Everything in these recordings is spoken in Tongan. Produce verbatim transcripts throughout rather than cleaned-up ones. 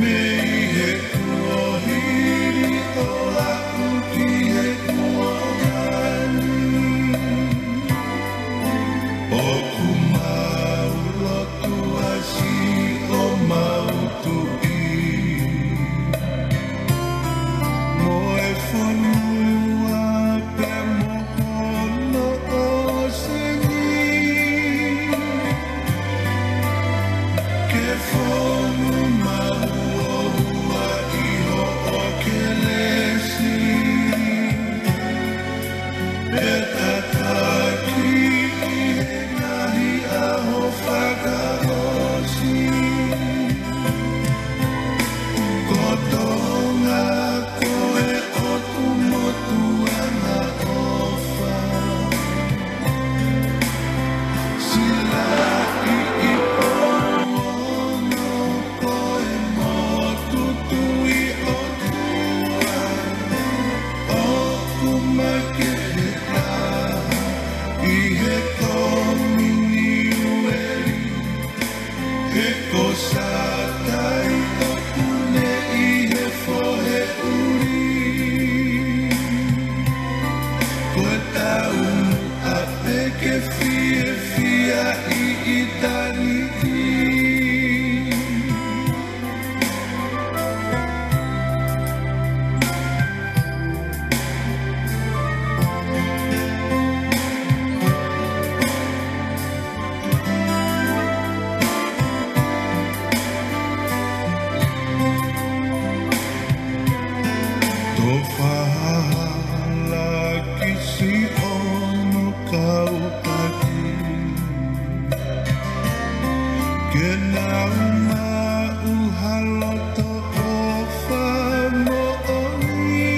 Mei he kuohili ʻo aʻu ki he kuohani, ʻoku mau lotua siʻomau Tuʻi, mo e fonua pea mo hono ʻōseni, ke fonu maʻu ʻo hua ʻi hoʻo kelesi, pea tataki ʻi he ngaahi ʻaho fakaʻosi. Ko Tonga ko e ʻotu motuʻanga ʻofa, silaʻi ʻi Pouono ko e motu Tuʻi ʻOtua, ʻoku makehe ʻi he Kominiueli, he ko Sātai ʻoku ne ʻi he fohe ʻuli. Ko e taumuʻa pē ke fiefia ʻi ʻitāniti. Tofa hala ki siʻono kau taki, ke nau maʻu ha loto ʻofa moʻoni,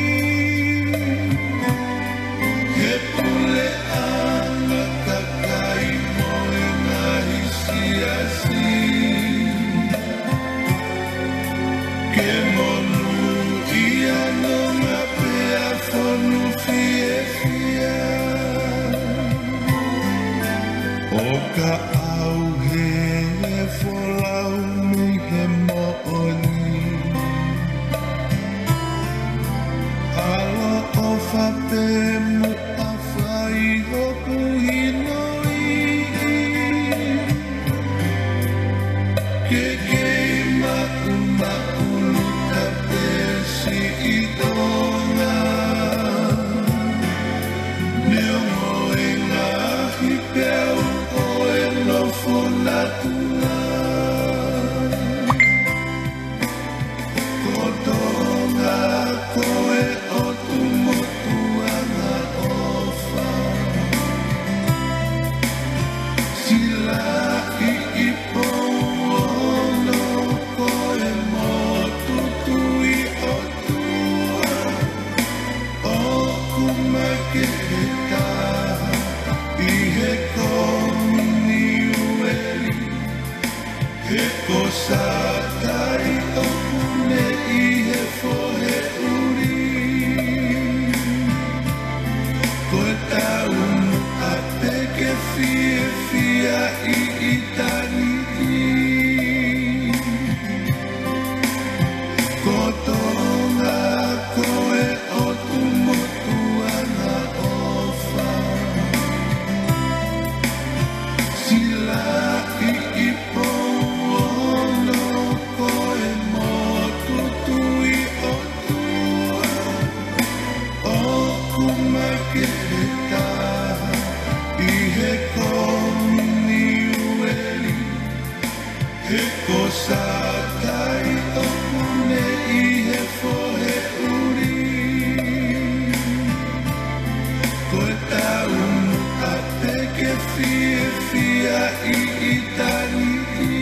he puleʻanga kakai mo e ngaahi siasi, ke monūʻia Tonga pea fonu fiefia. ʻO ka ʻauhē e folau mei he moʻoni, ʻaloʻofa pē muʻa fai hoku hinoiʻi, ke kei maʻumaʻuluta pē siʻi Tonga, neongo e ngaahi peau ʻo e nofo natula. Ko Tonga ko e ʻotu motuʻanga ʻofa, silaʻi ʻi Pouono ko e motu Tuʻi ʻOtua, ʻoku makehe taha ʻi he Kominiueli, he ko Sātai ʻoku ne ʻi he fohe ʻuli. Ko e taumuʻa pē ke fiefia ʻi ʻitāniti. Ko Tonga ko e ʻotu motuʻanga ʻofa, silaʻi ʻi Pouono ko e motu Tuʻi ʻOtua, ʻoku makehe taha ʻi he Kominiueli, he ko Sātai ʻoku ne ʻi he fohe ʻuli. Ko e taumuʻa pē ke fiefia ʻi ʻitāniti.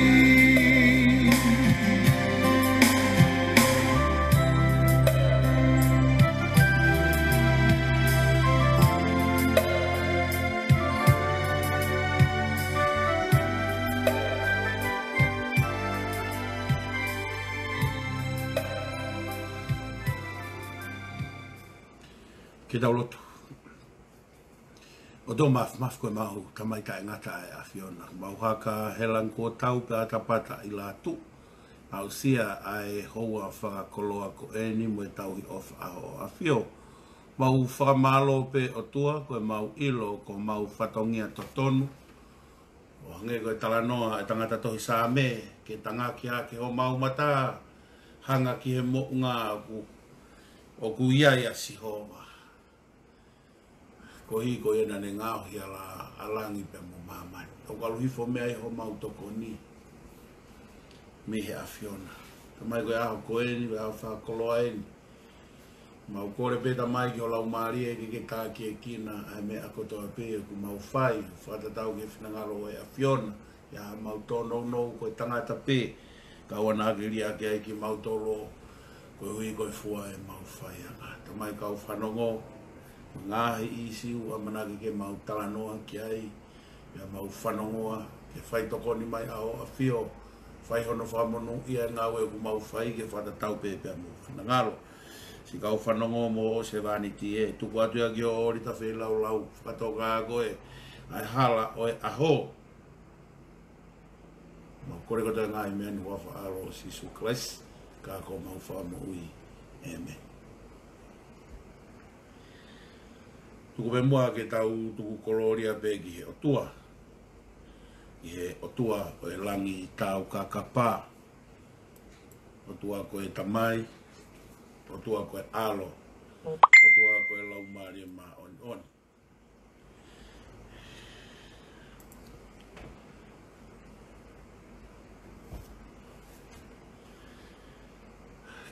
Ke tau lotu. ʻOtua māfimafi, ko e mau Tamai taʻengata ʻa e ʻAfiona, mau haka he langi kuo tau pea ʻatapata ʻi lātuʻa, Aʻusia ʻa e houa fakakoloa ko eni mo e tauhi ʻofa ʻa Hoʻo ʻAfio. Mau fakamālō pē ʻOtua, ko e mau ʻilo ko homau fatongia totonu. ʻO hangē ko e talanoa ʻa e tangata tohi Saame, ke tangaki hake homau mata, hanga ki he moʻunga ʻoku, ʻoku ʻi ai ʻa Sihova. Koeʻuhi ko ia naʻa ne ngaohi ʻa la-, ʻa langi pea mo māmani. ʻOku ʻalu hifo mei ai homau tokoni mei he ʻAfiona. Tamai, ko e ʻaho ko eni, ko e ʻaho fakakoloa eni. Mau kole pē Tamai ki ho Laumālie ke ke takiekina ʻa e meʻa kotoa pē ʻoku mau fai, fakatatau ki he finangalo ʻo e ʻAfiona. ʻIa, mau tōnounou ko e tangata pē, kau ʻamanaki ke liʻaki ai kimautolu, koeʻuhi ko e fua ʻemau faiʻanga. Tamai, kau fanongo, ngaahi ʻīsiu ʻamanaki ke mau talanoa ki ai, ʻia mau fanongoa, ke fai tokoni mai ʻa Hoʻo ʻAfio, fai hono fakamonūʻia e ngāue ʻoku mau fai ke fakatatau pē pea mo ho finangalo. Siʻi kau fanongo mo hoʻo sevāniti ē, tuku atu ia ki ho ʻōlita feilaulau, fakatoka ko ē ʻa e hala ʻo e ʻaho. Mau kole kotoa e ngaahi meʻa ni ʻi he huafa ʻo Sīsū Kalaisi, ka ko homau Fakamoʻui. ʻĒmeni. Tuku pē muʻa ke tau tuku kolōlia pē ki he ʻOtua. Ki he ʻOtua ʻo e langi taukakapa. ʻOtua ko e Tamai, ʻOtua ko e ʻAlo, ʻOtua ko e Laumālie Māʻoniʻoni.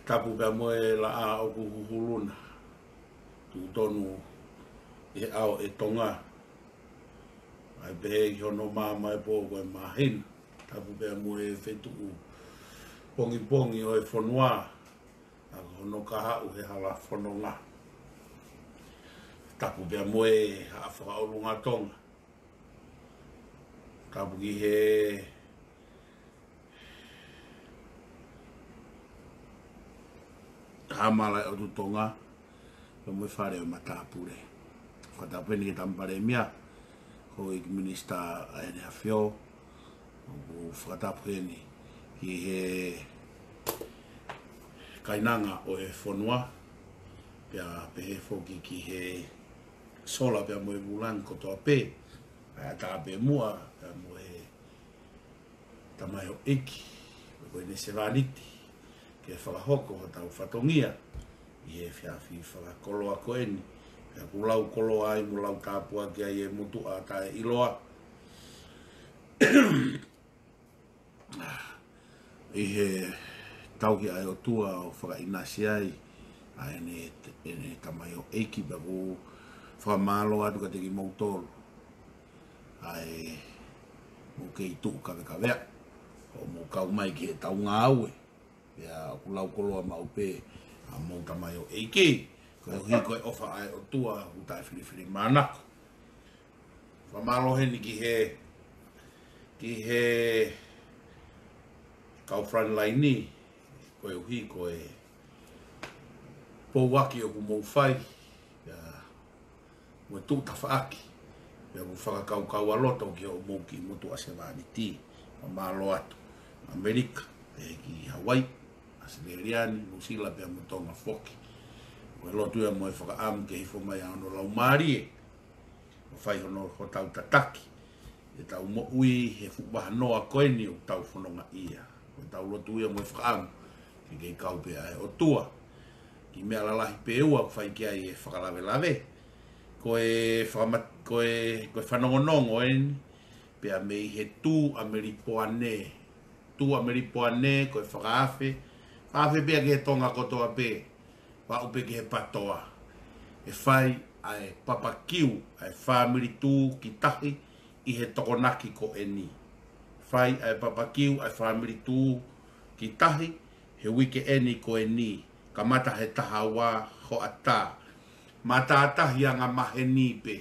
Tapu pea mo e laʻā ʻoku huhulu na, tuʻu tonu ʻi he ʻao ʻo Tonga. ʻA ia pehē ki hono maama ʻo e pō ko e māhina. Tapu pea mo e fetuʻu pongipongi ʻo e fonua, ʻa ko hono kahaʻu he hala fononga. Tapu pea mo e Haʻa Fakaʻolunga Tonga. Tapu ki he Haʻa Malaʻe ʻOtu Tonga, pea mo e fale ʻo e matāpule. Fakatapu heni ki he Tama Palēmia, Houʻeiki Minisitā ʻa ʻEne ʻAfio, ʻoku fakatapu heni ki he kainanga ʻo e fonua, pea pehē foki ki he sola pea mo e vūlangi kotoa pē, ʻa ia tā pē muʻa, pea mo e tamaioʻeiki, ko ʻene sevāniti, ke fakahoko hotau fatongia ʻi he efiafi fakakoloa ko eni, pea ʻoku lau koloa ai mo lau tāpuaki ai e motuʻa taʻeʻiloa. ʻI he tauhi ʻa e ʻOtua ʻo fakaʻinasi ai ʻa ʻene, ʻene tamaioʻeiki, pea ʻoku fakamālō atu kiate kimoutolu ʻa e mou kei tuʻu kavekaveʻi, ʻo mou kau mai ki heʻetau ngāue. Pea ʻoku lau koloa maʻu pē ʻa homou tamaioʻeiki, koeʻuhi ko e ʻofa ʻa e ʻOtua ʻoku taʻefilifilimānako. Fakamālō heni ki he, ki he kau frontline, koeʻuhi ko e pouaki ʻoku mou fai, ʻia, mo e tuʻu tafaʻaki, pea ʻoku fakakaukaualoto ki hoʻomou kiʻi motuʻa sevāniti. Fakamālō atu. ʻAmelika, pehē ki Hawaii, ʻAositelēlia ni, Nuʻusila pea mo Tonga foki. Ko e lotu ia mo e fakaʻamu ke hifo mai ʻa hono Laumālie, ʻo fai hono, hotau tataki, ʻetau moʻui he fuʻu vahanoa ko eni ʻoku tau fononga ai. Ko ʻetau lotu ia mo e fakaʻamu ke kei kau pē ʻa e ʻOtua ki he meʻa lalahi pē ʻoku fai ki ai e fakalavelave. Ko e fakamat-, ko e, ko e fanongonongo eni, pea mei he Tuʻamelipoane. Tuʻamelipoane, ko e fakaafe, fakaafe pē ia ki he Tonga kotoa pē, ʻo aʻu pē ki he PATOA. ʻE fai ʻa e papakiu ʻa e fāmili Tū ki tahi ʻi he Tokonaki ko eni. Fai ʻa e papakiu ʻa e fāmili Tū ki tahi he uike eni ko eni, kamata he taha ua hoʻatā. Matātahi angamaheni pē.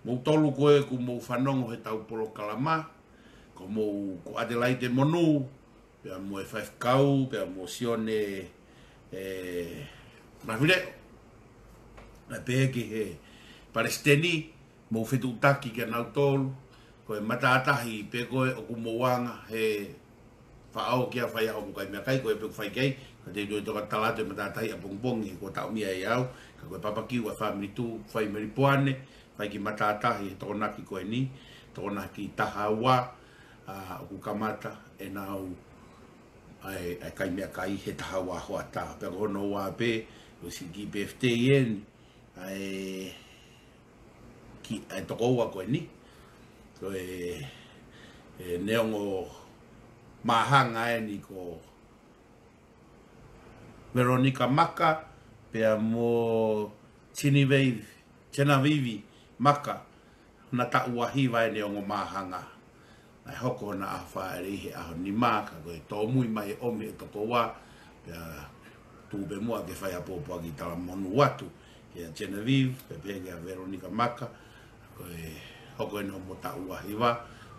Moutolu ko ē ʻoku mou fanongo heʻetau polokalama, ko homou, ko ʻAtelaite Monū, pea mo e faifekau, pea mo Sione, ē, Mafileʻo. Pea pehē ki he palesiteni, mou fetuʻutaki kia nautolu, ko e matātahi pē ko ē ʻoku mou anga he Paʻau kia Faiʻaho mo Kaimeakai, ko e pē ʻoku fai ki ai, ka te u toe toka tala atu e matātahi ʻapongipongi, he kuo taʻomia ʻe au, ka ko e papakiu ʻa e fāmili Tū, fai Melipoane, fai ki matātahi he Tokonaki ko eni, Tokonaki taha ua, ʻa, ʻoku kamata ʻenau, ʻa e, ʻa e Kaimeakai he taha ua hoʻatā, pea ko hono ua pē, ʻosi kiʻi pē fitei eni, ʻa e, ki, ʻa e tokoua ko eni, ko e, e neongo māhanga eni ko Veronica Maka, pea mo Genevieve, Genevieve Maka, hona taʻu ua hiva eni ʻo e ongo māhanga. Naʻe hoko hona ʻaho fāʻeleʻi he ʻaho nima, ka ko e tōmui mai e ʻomi e tokoua, pea tuku pē muʻa ke fai ha pōpoaki talamonū atu kia Genevieve, pea pehē kia Veronica Maka, ko e hoko eni hoʻomo taʻu ua hiva,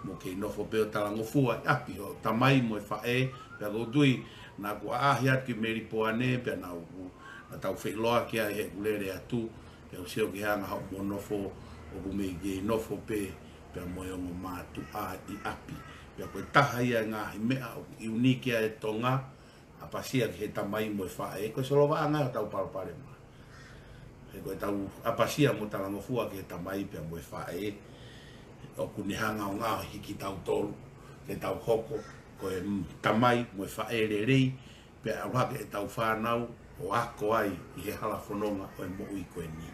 mo kei nofo pē ʻo talangofua ʻi ʻapi hoʻo tamai mo e faʻē, pea ʻoku ou tui naʻa ku ʻaʻahi atu ki Melipoane, pea naʻa ku, naʻa tau feʻiloaki ai heʻeku lele atu, pea u sio ki he anga hoʻomo nofo, ʻoku mei kei nofo pē, pea mo e ongo mātuʻa ʻi ʻapi. Pea ko e taha ia e ngaahi meʻa ʻoku ʻiuniki ai e Tonga, ʻapasia ki he tamai mo e faʻē, ko e solovaʻanga ia hotau palopalema. He ko ʻetau ʻapasia mo talangofua ki he tamai pea mo e faʻē, ʻoku ne hanga ʻo ngaohi kitautolu, ke tau hoko, ko e, mm, tamai mo e faʻē lelei, pea ʻalu hake ʻetau fānau ʻo ako ai ʻi he hala fononga ʻo e moʻui ko eni.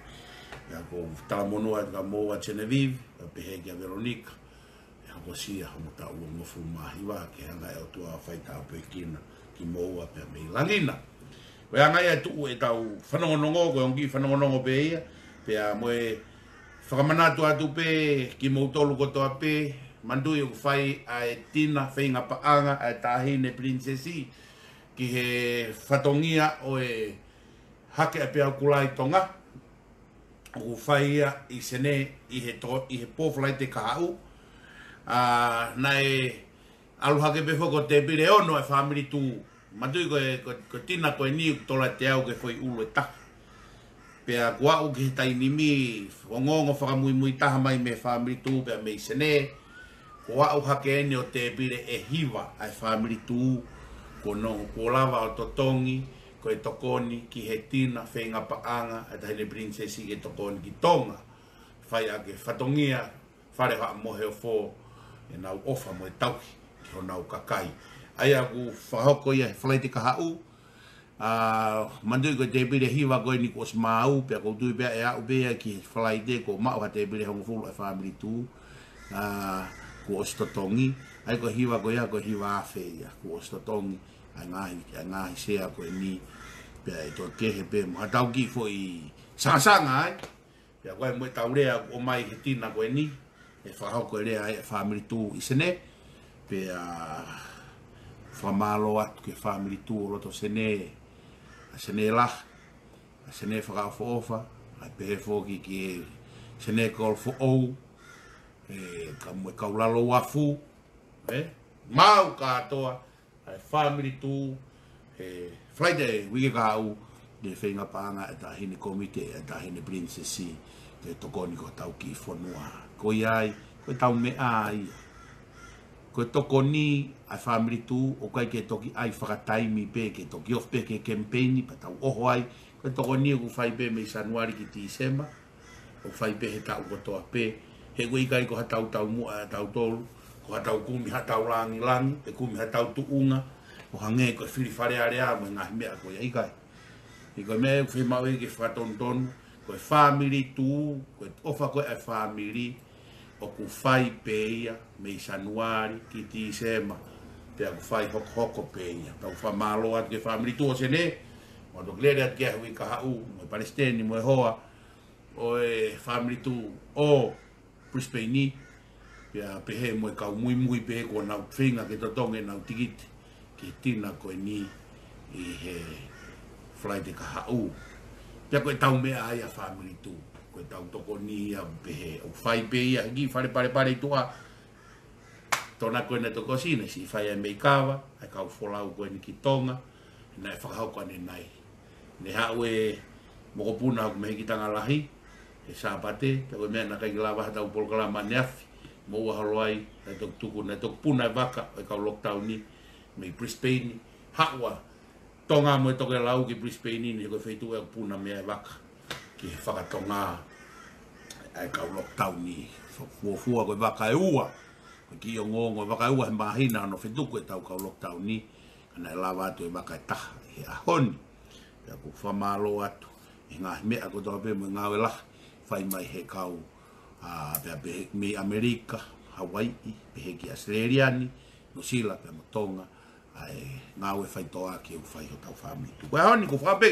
Pea ʻoku ou talamonū atu kia moua Genevieve, pea pehē kia Veronica, ʻe hokosia hoʻomo taʻu ua nofo mā hiva, ke hanga ʻe he ʻOtua ʻo fai tāpuekina kimoua pea mei langi na. Ko e anga ia e tuʻu ʻetau fanongonongo, ko e ongo kiʻi fanongonongo pē ia, pea mo e fakamanatu atu pē kimoutolu kotoa pē, manatuʻi ʻoku fai ʻa e tina feinga paʻanga ʻa e Taʻahine Pilinisesi ki he fatongia ʻo e Hake ʻa Peau Kulai Tonga, ʻoku fai ia ʻi Senē ʻi he to-, ʻi he pō Falaite kahaʻu. ʻA, naʻe ʻalu hake pē foki ko e tēpile ono e fāmili Tū. Manatuʻi ko e, ko, ko e tina ko eni ʻoku tola te au ke foʻi ʻulu e taha. Pea kuo aʻu ki he taimi ni, ongoongo fakamuimui taha mai mei he fāmili Tū pea mei Senē, kuo aʻu hake eni ʻo tēpile ʻe hiva ʻa e fāmili Tū, kuo nau, kuo lava ʻo totongi, ko e tokoni ki he tina feinga paʻanga ʻa e Taʻahine Pilinisesi ke tokoni ki Tonga. Fai ʻaki e fatongia, fale haʻa mohe ofo, ʻenau ʻofa mo e tauhi ki honau kakai. ʻA ia ʻoku fakahoko ia he Falaite kahaʻu, ʻa, manatuʻi ko e tēpile hiva ko eni kuo ʻosi maau, pea ʻoku ou tui pē ʻe aʻu pē ia ki he Falaite kuo maʻu ha tēpile hongofulu ʻa e fāmili Tū, ʻa, kuo ʻosi totongi, ʻa ia ko e hiva ko ia, ko e hiva afe ia, kuo ʻosi totongi, ʻa e ngaahi, ʻa e ngaahi sea ko eni, pea ʻe toe kehe pē, mo haʻatau kiʻi foʻi sangasanga ai, pea ko e mo ʻetau lea ʻoku ʻomai he tina ko eni, ʻe fakahoko e lea ʻa e fāmili Tū ʻi Senē, pea fakamālō atu ki he fāmili Tū ʻo loto Senē, ʻa Senē Lahi, ʻa Senē Fakaʻofoʻofa, ʻa e pehē foki ki he Senē Kolofoʻou, ʻe, ka mo e kau lalo uafu, ʻe, maʻu kātoa, ʻa e fāmili Tū, he Falaite uike kahaʻu, ke feinga paʻanga e Taʻahine Kōmite, e Taʻahine Pilinisesi, ke tokoni ki hotau kiʻi fonua. Ko ia ai, ko ʻetau meʻa ia. Ko e tokoni ʻa e fāmili Tū, ʻoku ʻikai ke toki ʻai fakataimi pē, ke toki ofi pē ki he kemipeini, pea tau ʻoho ai, ko e tokoni ʻoku fai pē mei Sānuali ki Tīsema, ʻoku fai pē he taʻu kotoa pē, he ʻoku ʻikai ko haʻatau taumuʻa ʻatautolu, ko haʻatau kumi haʻatau langilangi, pe kumi haʻatau tuʻunga, ʻo hangē ko e fili Fale Alea mo e ngaahi meʻa ko ia, ʻikai. He ko e meʻa ʻoku fiemaʻu ia ke fakatonutonu, ko e fāmili Tū, ko e ʻofa ko ē ʻa e fāmili, ʻoku fai pē ia mei Sānuali ki Tīsema, pea ʻoku fai hokohoko pē ia. Tau fakamālō atu ki he fāmili Tū ʻo Senē, mo toki lele atu ki he uike kahaʻu, mo e palesiteni, mo e hoa, ʻo e fāmili Tū ʻo Brisbane, pea pehē mo e kau muimui pehē kuo nau feinga ke totongi ʻenau tikite ki he tina ko eni ʻi he Falaite kahaʻu. Pea ko ʻetau meʻa ia fāmili Tū, ko ʻetau tokoni ia pehē, ʻoku fai pē ia he kiʻi fale palepale ʻi tuʻa, tona ko ē naʻe toki ʻosi naʻe siʻi fai ai mei kava, ʻa e kau folau ko eni ki Tonga, naʻe fakahoko ʻanenai. Ne haʻu e mokopuna ʻoku mei he Hikitanga Lahi, he Sāpate, pea ko e meʻa naʻe ʻikai ke lava haʻatau polokalama ʻaneafi, mo ua holo ai, naʻe toki tuku, naʻe toki puna e vaka ʻo e kau lockdown ni, mei Brisbane, haʻu ʻa Tonga mo e tokelau ki Brisbane ni, he ko e feituʻu ʻoku puna mei ai e vaka ki he fakatonga ʻa e kau lockdown ni. Fuofua ko e vaka ʻe ua, ko e kiʻi ongoongo, vaka ʻe ua he māhina hono fetuku ʻetau kau lockdown ni, ka naʻe lava atu e vaka ʻe taha he ʻaho ni. Pea ʻoku fakamālō atu he ngaahi meʻa kotoa pē mo e ngāue lahi fai mai he kau, ʻa, pea pehē mei ʻAmelika, Hawaiʻi, pehē ki ʻAositelēlia ni, Nuʻusila pea mo Tonga, ʻa e ngāue faitoʻo ke u fai hotau fāmili. Ko e ʻaho ni ʻoku ou fakaʻamu pē,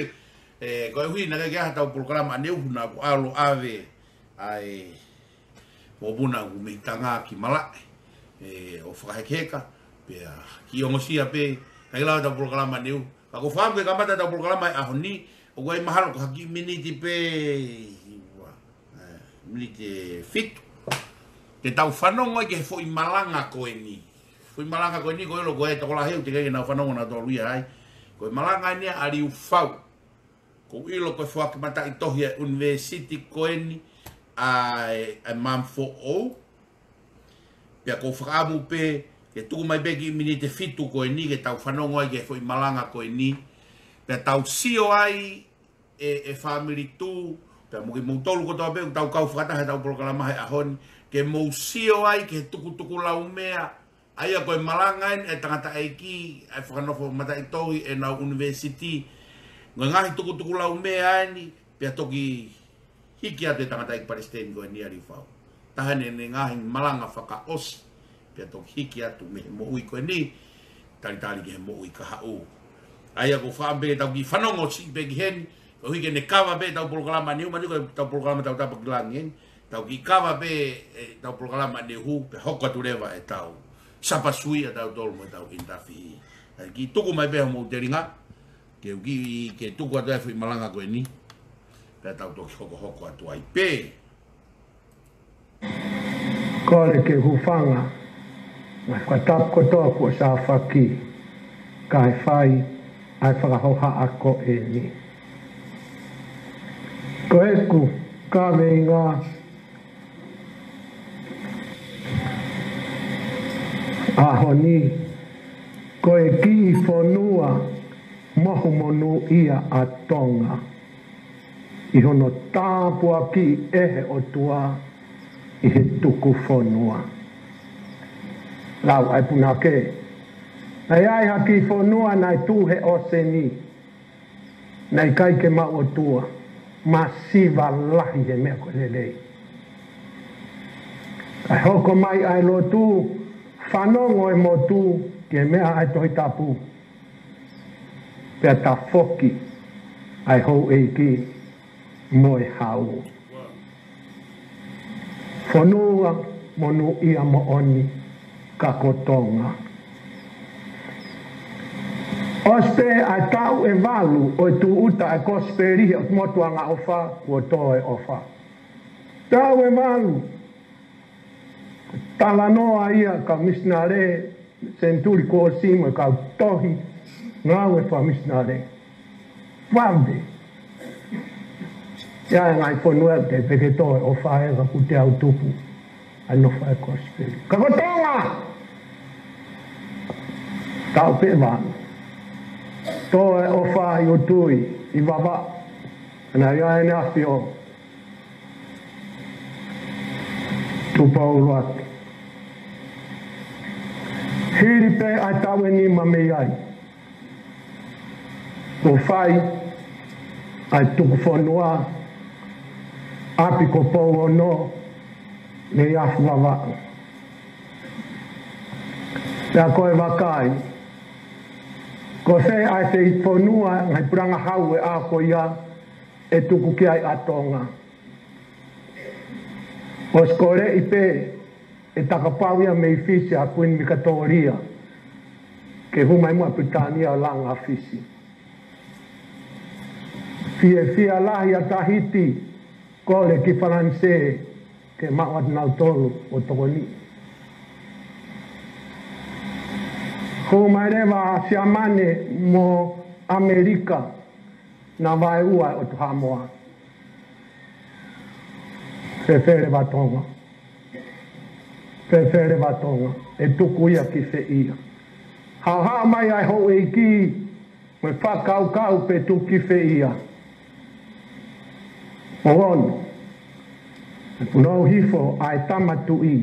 ʻe, koeʻuhi naʻe ʻikai ke ʻi ai haʻatau polokalama ʻaneuhu, naʻa ku ʻalu ʻo ʻave ʻa e mokopuna ʻoku mei Tonga ki malaʻe, ʻe, ʻo fakahekeheka, pea kiʻi ongosia pē, ʻikai lava ʻetau polokalama ʻaneuhu. Ka ʻoku ou fakaʻamu ke kamata ʻetau polokalama he ʻaho ni, ʻoku ʻi ai mahalo ko ha kiʻi miniti pē, ua, ʻe, miniti ʻe fitu, ke tau fanongo ai ki he foʻi malanga ko eni. Foʻi malanga ko eni, ʻoku ou ʻilo ko e tokolahi ʻoku teʻeki ke nau fanongo nautolu ia ai. Ko e malanga eni ʻa Liufau. ʻOku ou ʻilo ko e foaki mataʻitohi ʻa e ʻunivēsiti ko eni ʻa e, ʻa e Mount Foʻou. Pea ʻoku ou fakaʻamu pē ke tuku mai pē kiʻi miniti ʻe fitu ko eni ke tau fanongo ai ki he foʻi malanga ko eni. Pea tau sio ai ʻe, ʻe fāmili tuʻu, pea mo kimoutolu kotoa pē ʻoku tau kau fakataha ʻetau polokalama he ʻaho ni, ke mou sio ai ki he tukutukulaumea, ʻa ia ko e malanga eni ʻa e tangataʻeiki, ʻa e fakanofo mataʻitohi ʻenau ʻunivēsiti, mo e ngaahi tukutukulaumea eni, pea toki hiki atu e tangataʻeiki palesiteni ko eni ʻa Liufau. Taha eni ʻene ngaahi malanga fakaʻosi, pea toki hiki atu mei he moʻui ko eni, talitali ki he moʻui kahaʻu. ʻA ia ʻoku ou fakaʻamu pē ke tau kiʻi fanongo siʻi pē ki heni, koeʻuhi ke ne kava pē ʻetau polokalama ʻaneuhu, mahalo ko ʻetau polokalama tautapa ki langi eni, tau kiʻi kava pē ʻetau polokalama ʻaneuhu, pea hoko atu leva ʻetau sapa sui ʻatautolu mo ʻetau ʻinitafihi. ʻA ia kiʻi tuku mai pē homou telinga, ke u kiʻi, ke tuku atu ai e foʻi malanga ko eni, pea tau toki hokohoko atu ai pē. Kole ke hūfanga, ngaahi fakatapu kotoa kuo sāfaki, kae fai ʻa e fakahohaʻa ko eni. Ko ʻeku kaveinga ʻaho ni, ko e kiʻi fonua mohu monūʻia ʻa Tonga, ʻi hono tāpuakiʻi ʻe he ʻOtua ʻi he tuku fonua. Lau ʻa e punake. Naʻe ʻi ai ha kiʻi fonua naʻe tuʻu he ʻōseni. Naʻe ʻikai ke maʻu ʻOtua, masiva lahi he meʻa ko e lelei. Kae hoko mai ʻa e lotu, fanongo e motu ki he meʻa ʻa e Tohi Tapu. Pea tafoki ʻa e houʻeiki mo e hau. Fonua monūʻia moʻoni ka ko Tonga. ʻOsi pē ʻa e taʻu ʻe valu ʻo e tūʻuta ʻa e Kosipeli ʻi he motu angaʻofa kuo tō e ʻofa. Taʻu ʻe valu. Talanoa ia kau misinale, senituli kuo ʻosi mo e kau tohi ngāue fakamisinale. Vave. ʻI ai e ngaahi fonua te peke tō e ʻofa ē ka kuo teau tupu ʻa e nofo ʻa e Kosipeli. Ka ko Tonga! Taʻu pē ʻe valu. Tō e ʻofa ʻi ʻUtui, ʻi Vavaʻu. Naʻe ʻi ai ʻEne ʻAfio. Tupou ʻUluaki. Hili pē ʻa e taʻu ʻe nima mei ai, kuo fai ʻa e tuku fonua ʻapi ko Pouono mei Afu Vavaʻu. Pea ko e vakai, ko fē ʻa e feituʻu fonua, ngaahi pulanga hau ʻe ʻā ko ia ʻe tuku ki ai ʻa Tonga. ʻOsi koleʻi pē ʻe Takapau ia mei Fisi ʻa Kuini Vikatōlia ke hū mai muʻa Pilitānia ʻo langa Fisi. Fiefia lahi ʻa Tahiti, kole ki Falanisē ke maʻu atu nautolu ʻo tokoniʻi. Hū mai leva ʻa Siamane mo ʻAmelika, naʻa vaeua e ʻOtu Haʻamoa. Fēfē leva Tonga? Fēfē leva Tonga? ʻE tuku ia ki fē ia? Haʻohaʻo mai ʻa e houʻeiki mo e fakakaukau pe tuku ki fē ia. Moʻoni, ʻe punou hifo ʻa e tama tuʻi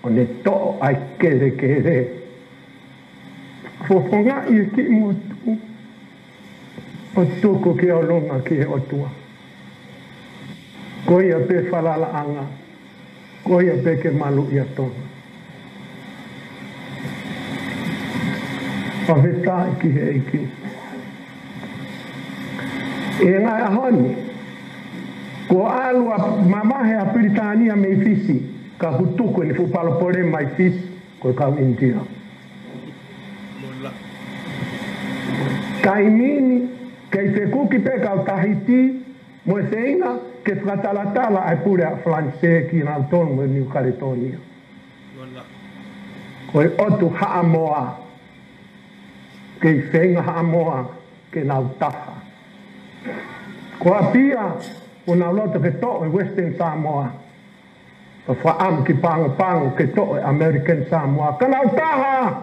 ʻo ne toʻo ʻa e kelekele. Fofongaʻi e kiʻi motu ʻo tuku ki ʻolunga ki he ʻOtua. Ko ia pē falalaʻanga, ko ia pē ke maluʻi ʻa Tonga. Fakafetaʻi ki he ʻEiki. ʻI he ngaahi ʻaho ni, kuo ʻalu ʻa mamahi ʻa Pilitānia mei Fisi, ka kuo tuku ʻene fuʻu palopalema ʻi Fisi, ko e kau ʻInitia. Taimi ni, kei fekuki pē kau Tahiti, mo e feinga ke fakatalatala ʻa e pule ʻa Falanisē kinautolu mo Niu Kaletōnia. Ko e ʻotu Haʻamoa, kei feinga Haʻamoa ke nau taha. Ko ʻApia, ʻo nau loto ke toʻo e Western Samoa. Ka fakaʻamu ki Pago Pago ke toʻo e American Samoa. Ka nau taha!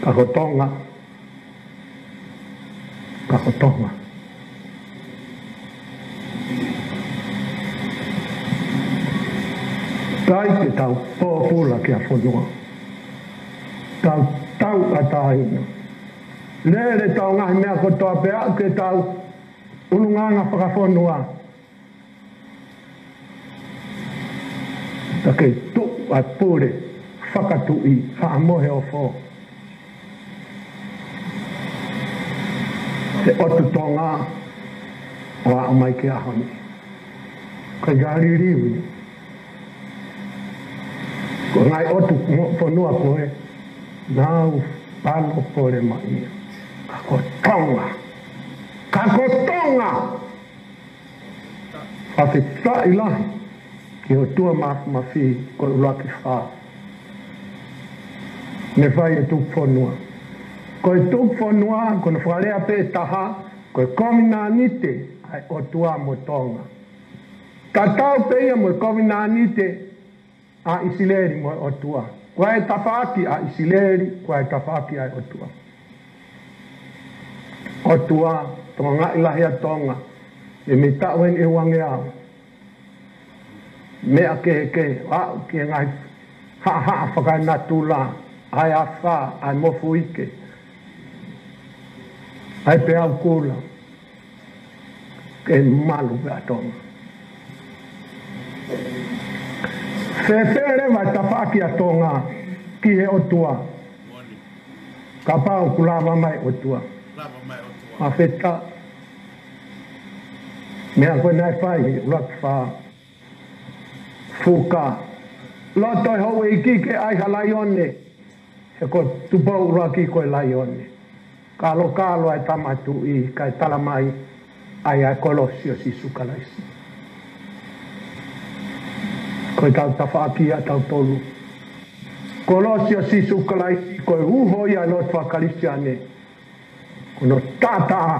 Ka ko Tonga. Ka ko Tonga. ʻIkai ke tau pōpula ki ha fonua. Tau tauʻatāina. Lele ʻetau ngaahi meʻa kotoa pea ke tau ʻulungaanga fakafonua. Ka ke tuʻu ʻa e pule fakatuʻi, Haʻa Moheofo. He ʻotu Tonga ʻo aʻu mai ki he ʻaho ni. Ka ʻikai liliu ia. Ko e ngaahi ʻotu mo-, fonua ko ē, nau palopalema ia. Ka ko Tonga. Ka ko Tonga. Fakafetaʻi lahi ki he ʻOtua Mafimafi, ko e ʻUluaki Fā. Ne fai e tuku fonua. Ko e tuku fonua, ko hono fakalea pē ʻe taha, ko e kovinānite ʻa e ʻOtua mo Tonga. Tatau pē ia mo e kovinānite ʻa ʻIsileli mo e ʻOtua. Ko e tafaʻaki ʻa ʻIsileli, ko e tafaʻaki ʻa e ʻOtua. ʻOtua, tokangaʻi lahi ʻa Tonga, ʻi he taʻu eni ʻe uangeau. Meʻa kehekehe, aʻu ki he ngaahi haʻahaʻa fakaenatula, ʻa e afā, ʻa e mofuike, ʻa e peau kula. Ke malu pē ʻa Tonga. Fēfē leva e tafaʻaki ʻa Tonga ki he ʻOtua? Kapau ʻoku lava mai ʻOtua. Fakafetaʻi. Meʻa ko ē naʻe fai ʻe he ʻUluaki Fā. Fuka. Loto e houʻeiki ke ʻai ha laione. He ko Tupou ʻUluaki ko e laione. Kalokalo ʻa e Tama Tuʻi kae tala mai ʻa e kolosi ʻo Sīsū Kalaisi. Ko ʻetau tafaʻaki ʻa tautolu. Kolosi ʻo Sīsū Kalaisi, ko e uho ia ʻo e lotu faka-Kalisitiane. Ko hono taʻataʻa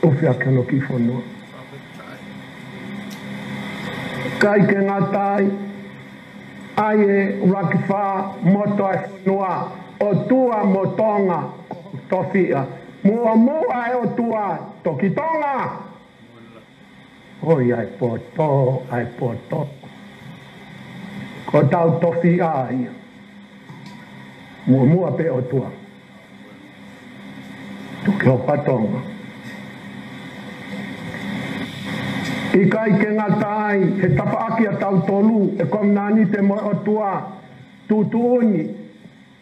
ʻoku ʻufi ʻaki hono kiʻi fonua. ʻIkai ke ngata ai, ʻa e ʻUluaki Fā, moto ʻa e fonua, ʻOtua mo Tonga, ko e tofiʻa. Muʻomuʻa e ʻOtua, toki Tonga. ʻOi, ʻa e poto, ʻa e poto. Ko hotau tofiʻa ia. Muʻomuʻa pē ʻOtua. Toki hopa Tonga. ʻIkai ke ngata ai, he tafaʻaki ʻa tautolu, ʻe kovinānite mo e ʻOtua, tuʻutuʻuni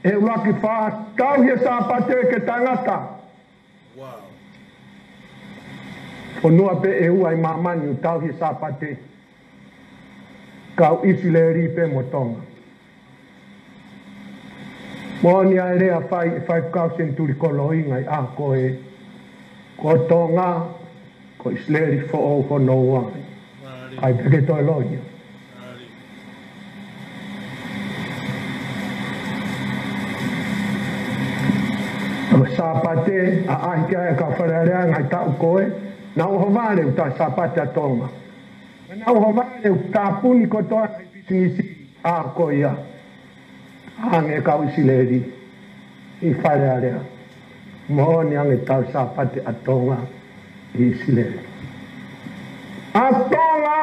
ʻe he ʻUluaki Fā, tauhi e Sāpate ke tangata. Fonua pē ʻe ua ʻi māmani ʻoku tauhi e Sāpate. Kau ʻIsileli pē mo Tonga. Moʻoni ʻa e lea fai, fai kau senituli koloaʻia ʻi he ʻaho ko ē. Ko Tonga, ko ʻIsileli foʻou hono ua. ʻIkai pē ke toe loi ia. Ko e Sāpate, ʻaʻahi ki ai ʻa e kau Fale Alea ngaahi taʻu ko ē, naʻa nau ʻohovale ʻo tā Sāpate ʻa Tonga. Naʻa nau ʻohovale ʻo tāpuni kotoa e pisinisi ʻa ko ia. Ange kau ʻIsileli ʻi Fale Alea. Moʻoni ange tau Sāpate ʻa Tonga ʻi ʻIsileli. ʻA Tonga!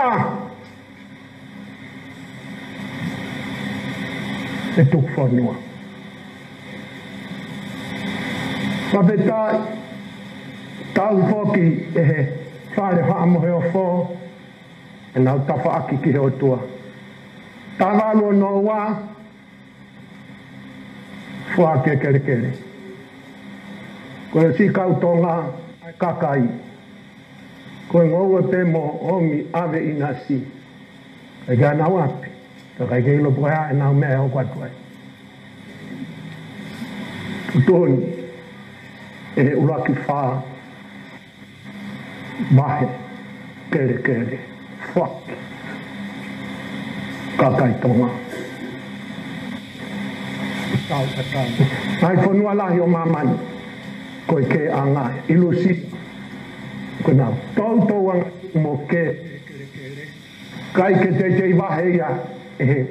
ʻE tuku fonua. Fakafetaʻi, tau foki ʻe he Fale Haʻa Moheofo, ʻenau tafaʻaki ki he ʻOtua. Tavalu ono ua, foaki e kelekele. Ko e siʻi kau Tonga, ʻa e kakai. Ko e ngoue pē mo ʻomi ʻave ʻinasi. ʻIkai ke ʻi ai ʻenau ʻapi. Ka ʻikai ke ʻilo pe ko e hā ʻenau meʻa ʻe hoko atu ai. Tuʻutuʻuni ʻe he ʻuluaki fā vahe kelekele, foaki. Kakai Tonga. Tau, tau. Ngaahi fonua lahi ʻo māmani. Ko e kē ʻanga, ʻilusi. Ko ʻenau toutou anga mo kē. ʻIkai ke teitei vahe ia ʻe he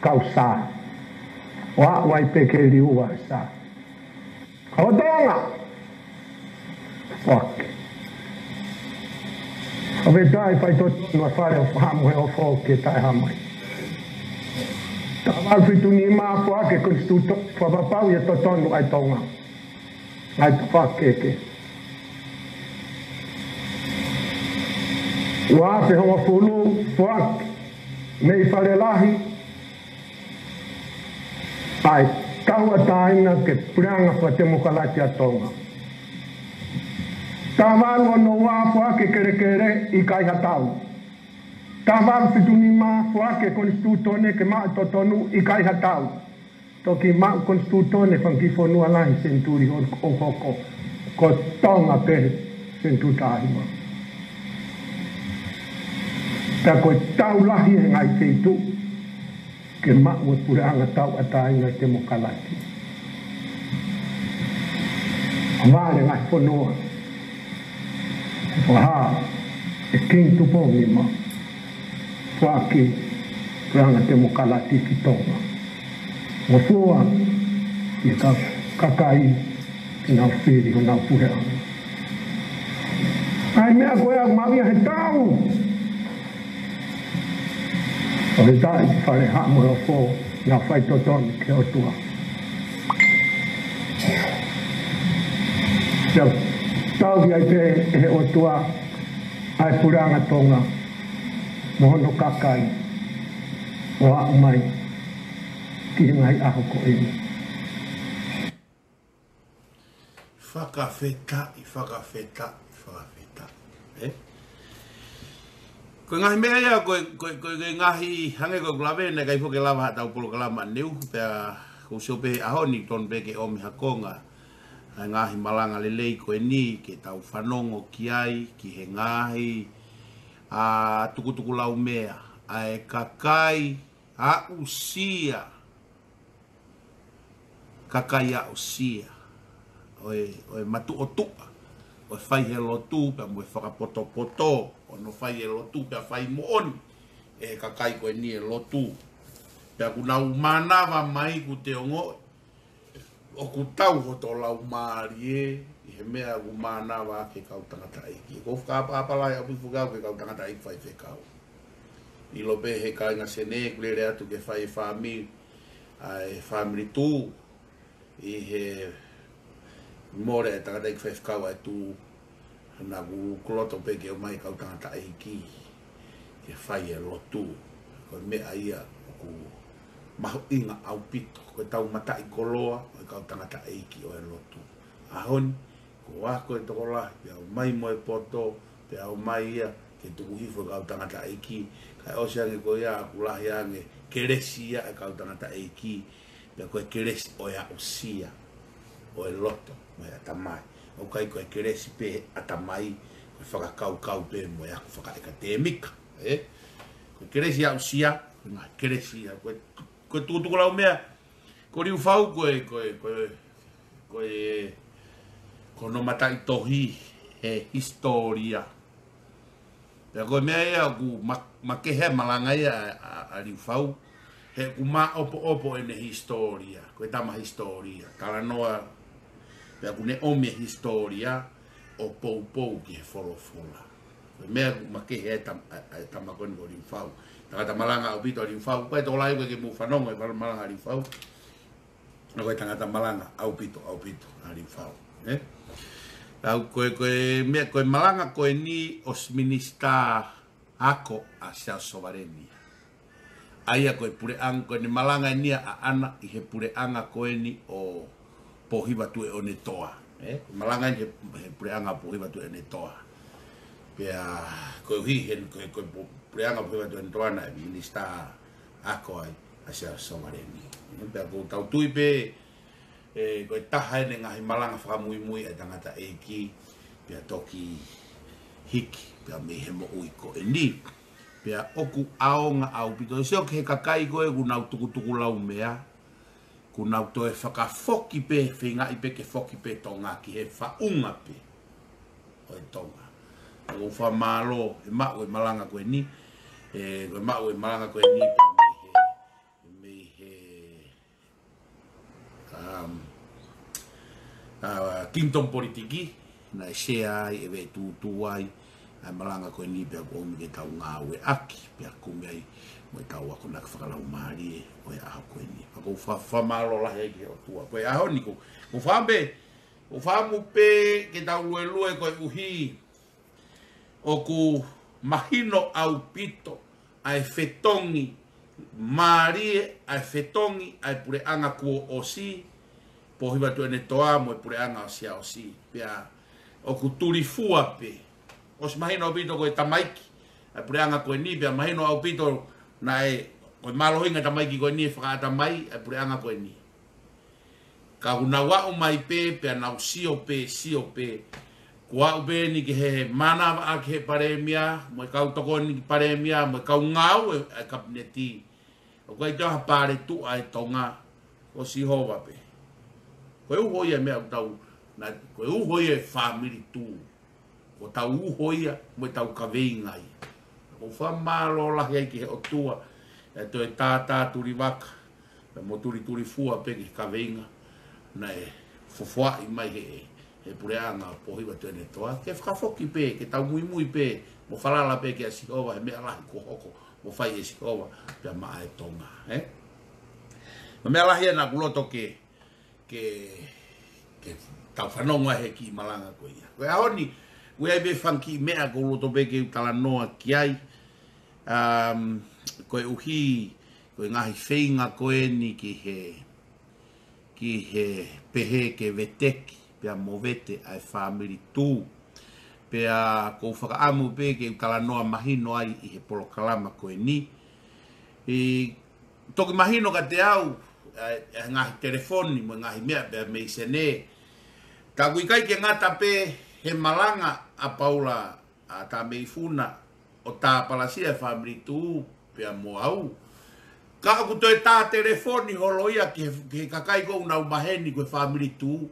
kau Sā. ʻO aʻu ai pē ke liua Sā. ʻO Tonga. Foaki. Fakafetaʻi, faitotonu ʻa e Fale Haʻa Moheofo ke taʻehāmai. Tavalu fitu nima, foaki e konisitūtone, fakapapauʻi ʻe totonu ʻa e Tonga. ʻA e tafaʻaki kehekehe. Ua afe hongofulu, foaki mei Fale Lahi, ʻa e tauʻatāina ki he puleʻanga fakatemokalati ʻa Tonga. Tavalu ono ua, foaki e kelekele, ʻikai ha tau. Tavalu fitu nima, foaki e konisitūtone ke maʻu totonu, ʻikai ha tau. Toki maʻu konisitūtone fanga kiʻi fonua lahi senituli ʻo, ʻo hoko. Ko Tonga pē senituli taha nima. Pea ko e tau lahi ʻe he ngaahi feituʻu ke maʻu e puleʻanga tauʻatāina temokalati. ʻA vale ngaahi fonua. Fakahā ʻe Kingi Tupou Nima, foaki e puleʻanga temokalati ki Tonga. Mo fua ki he ka-, kakai ke nau fili honau puleʻanga. ʻA e meʻa ko ia ʻoku maʻu ia he tau. Fakafetaʻi ki he Fale Haʻa Moheofo, naʻa nau faitotonu ki he ʻOtua. Pea tauhi ai pē ʻe he ʻOtua ʻa e puleʻanga Tonga mo hono kakai ʻo aʻu mai ki he ngaahi ʻaho ko eni. Fakafetaʻi, fakafetaʻi, fakafetaʻi. Ē? Ko e ngaahi meʻa ia, ko e, ko e, ko e, ko e ngaahi hangē ko ʻeku lave, naʻe ʻikai foki ke lava haʻatau polokalama ʻanenai, pea ʻoku ou sio pē he ʻaho ni tonu pē ke ʻomi ha konga ʻa e ngaahi malanga lelei ko eni, ke tau fanongo ki ai, ki he ngaahi, ʻa, tukutukulaumea ʻa e kakai aʻusia. Kakai aʻusia ʻo e, ʻo e matuʻotuʻa, ʻo e fai he lotu, pea mo e fakapotopoto, ʻo hono fai he lotu, pea fai moʻoni ʻe he kakai ko eni e lotu. Pea ʻoku nau mānava mai, ʻoku te ongoʻi ʻoku tau hoto laumālie ʻi he meʻa ʻoku mānava ki he kau tangataʻeiki. ʻOku ou fakaʻapaʻapa lahi ʻaupito foki au ki he kau tangataʻeiki faifekau. ʻIlo pē he kāinga Senē, ʻoku lele atu ke fai e fāmili, ʻa e fāmili tū, ʻi he mole e tangataʻeiki faifekau ʻa e tū, naʻa ku, ku loto pē ke ʻomai e kau tangataʻeiki ke fai e lotu. Ko e meʻa ia ʻoku mahuʻinga ʻaupito, ko e tau mataʻikoloa ʻo e kau tangataʻeiki ʻo e lotu. ʻAho ni, kuo ako e tokolahi, pea ʻomai mo e poto, pea ʻomai ia ke tuku hifo e kau tangataʻeiki, kae ʻosi ange ko ia ʻoku lahi ange kelesi ia e kau tangataʻeiki, pea ko e kelesi ʻo e aʻusia ʻo e loto mo e ʻatamai. ʻOku ʻikai ko e kelesi pē he ʻatamai, ko e fakakaukau pē mo e ako fakaʻekatēmika, ē? Ko e kelesi aʻusia, ko e ngaahi kelesi ia, ko e, ko e tukutukulaumea, ko Liufau ko e, ko e, ko e, ko e, ko hono mataʻitohi he hisitōlia. Pea ko e meʻa ia ʻoku ma-, makehe e malanga ia ʻa, ʻa, ʻa Liufau. ʻoku māʻopoʻopo ʻene hisitōlia, ko e tama hisitōlia. Talanoa, pea ʻoku ne ʻomi e hisitōlia ʻo poupou ki he folofola. Ko e meʻa ʻoku makehe ai e tam-, ʻa, ʻa e tama ko eni ko Liufau. Tangata malanga ʻaupito ʻa Liufau, ko e tō lai ko e ke mou fanongo e fal-, malanga ʻa Liufau. Ko e tangata malanga ʻaupito, ʻaupito ʻa Liufau. Ē? Tau ko e, ko e meʻa, ko e malanga ko eni ʻosi Minisitā Ako ʻa Siaosi Sovaleni. ʻA ia ko e puleʻanga, ko ʻene malanga eni ʻaʻana ʻi he puleʻanga ko eni ʻo Pōhiva Tuʻeʻonetoa. Ē? Malanga eni he, he puleʻanga Pōhiva Tuʻeʻonetoa. Pea, koeʻuhi he, ko e, ko e pu-, puleʻanga Pōhiva Tuʻeʻonetoa naʻe Minisitā Ako ai ʻa Siaosi Sovaleni. Ē, pea ʻoku tau tui pē, ē, ko e taha ʻene ngaahi malanga fakamuimui ʻa e tangataʻeiki, pea toki hiki, pea mei he moʻui ko eni. Pea ʻoku ʻaonga ʻaupito. Sio ki he kakai ko ē ʻoku nau tukutuku laumea, ʻoku nau toe fakafoki pē, feingaʻi pē ke foki pē Tonga ki he faʻunga pē ʻo e Tonga. ʻOku ou fakamālō he maʻu e malanga ko eni, ē, ko e maʻu e malanga ko eni, pea mei he, mei he, um, ʻa, Kingdom Politiki, naʻe sea ai ʻe Veʻetūtū ai ʻa e malanga ko eni pea ʻoku ʻomi ke tau ngāueʻaki, pea kumi ai mo ʻetau akonaki fakalaumālie ʻo e ʻaho ko eni. Pea ʻoku ou fa-, fakamālō lahi ai ki he ʻOtua. Ko e ʻaho ni ʻoku, ʻoku ou fakaʻamu pē, ʻoku ou fakaʻamu pē ke tau luelue koeʻuhi ʻoku mahino ʻaupito ʻa e fetongi mālie, ʻa e fetongi ʻa e puleʻanga kuo ʻosi, Pōhiva Tuʻeʻonetoa mo e puleʻanga ʻo Siaosi. Pea ʻoku tulifua pē. ʻOsi mahino ʻaupito ko e tamaiki ʻa e puleʻanga ko eni, pea mahino ʻaupito naʻe, ko e mālohinga tamaiki ko eni ʻe fakaʻatamai ʻa e puleʻanga ko eni. Ka ʻoku nau aʻu mai pē, pea nau sio pē, sio pē. Kuo aʻu pē eni ki he mānava ʻaki he palēmia, mo e kau tokoni palēmia, mo e kau ngāue ʻa e kapineti. ʻOku ʻikai toe ʻi ai ha paletuʻa ʻi Tonga, ko Sihova pē. Ko e uho ia e meʻa ʻoku tau, na, ko e uho ia e fāmili tū. Ko ʻetau uho ia, mo ʻetau kaveinga ia. ʻOku ou fakamālō lahi ai ki he ʻOtua, ʻe toe tātā tulivaka, pea mo tulitulifua pē ki he kaveinga naʻe fofoaʻi mai he, he puleʻanga Pōhiva Tuʻeʻonetoa. Ke fakafoki pē, ke tau muimui pē, mo falala pē kia Sihova, he meʻa lahi kuo hoko mo fai ʻe Sihova pea maʻa e Tonga, ē? Ko e meʻa lahi ia naʻa ku loto ke, ke, ke tau fanongo ai he kiʻi malanga ko ia. Ko e ʻaho ni, ʻoku ʻi ai pē fanga kiʻi meʻa ʻoku ou loto pē ke u talanoa ki ai, um, koeʻuhi ko e ngaahi feinga ko eni ki he, ki he pehē ke veteki, pea movete ʻa e fāmili tū. Pea ʻoku ou fakaʻamu pē ke u talanoa mahino ai ʻi he polokalama ko eni. ʻI, toki mahino kiate au, ʻa e, ʻa e ngaahi telefoni, mo e ngaahi meʻa pea mei Senē. Ka ʻoku ʻikai ke ngata pē he malanga ʻa Paula ʻa Tameifuna ʻo tāpalasia e fāmili tū pea mo au. Ka ʻoku toe tā telefoni holo ia ki he, ki he kakai ʻoku nau maheni ko e fāmili tū,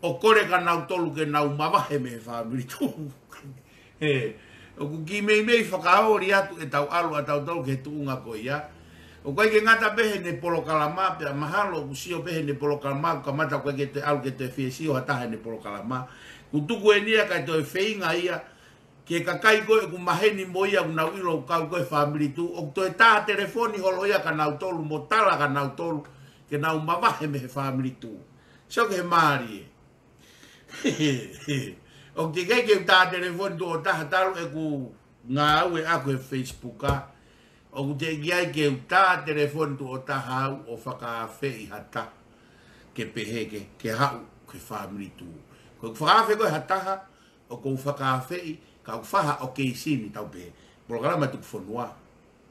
ʻo kole kia nautolu ke nau mavahe mei he fāmili tū. Ē, ʻoku kiʻi meimei fakaoli atu ʻetau ʻalu ʻatautolu ki he tuʻunga ko ia. ʻOku ʻikai ke ngata pē heʻene polokalama, pea mahalo ʻoku sio pē heʻene polokalama, ʻoku kamata ʻoku ʻikai ke toe ʻalu ke toe fie sio ha taha heʻene polokalama. ʻOku tuku eni ia kae toe feinga ia, ki he kakai ko ē ʻoku maheni mo ia ʻoku nau ʻilo ʻoku kau ko ē fāmili tū, ʻoku toe tā telefoni holo ia kia nautolu mo tala kia nautolu ke nau mavahe mei he fāmili tū. Sio ki he mālie. ʻOku teʻeki ai ke u tā telefoni tuʻo taha talu ʻeku ngāue ʻaku he Facebook ā. ʻOku teʻeki ai ke u tā telefoni tuʻo taha au ʻo fakaafeʻi ha taha ke pehē ke, ke haʻu ki he fāmili tū. Ko ʻeku fakaafe ko ē ha taha, ʻoku ou fakaafeʻi, ka ʻoku faʻa ʻokeisini tau pehē, polokalama tuku fonua.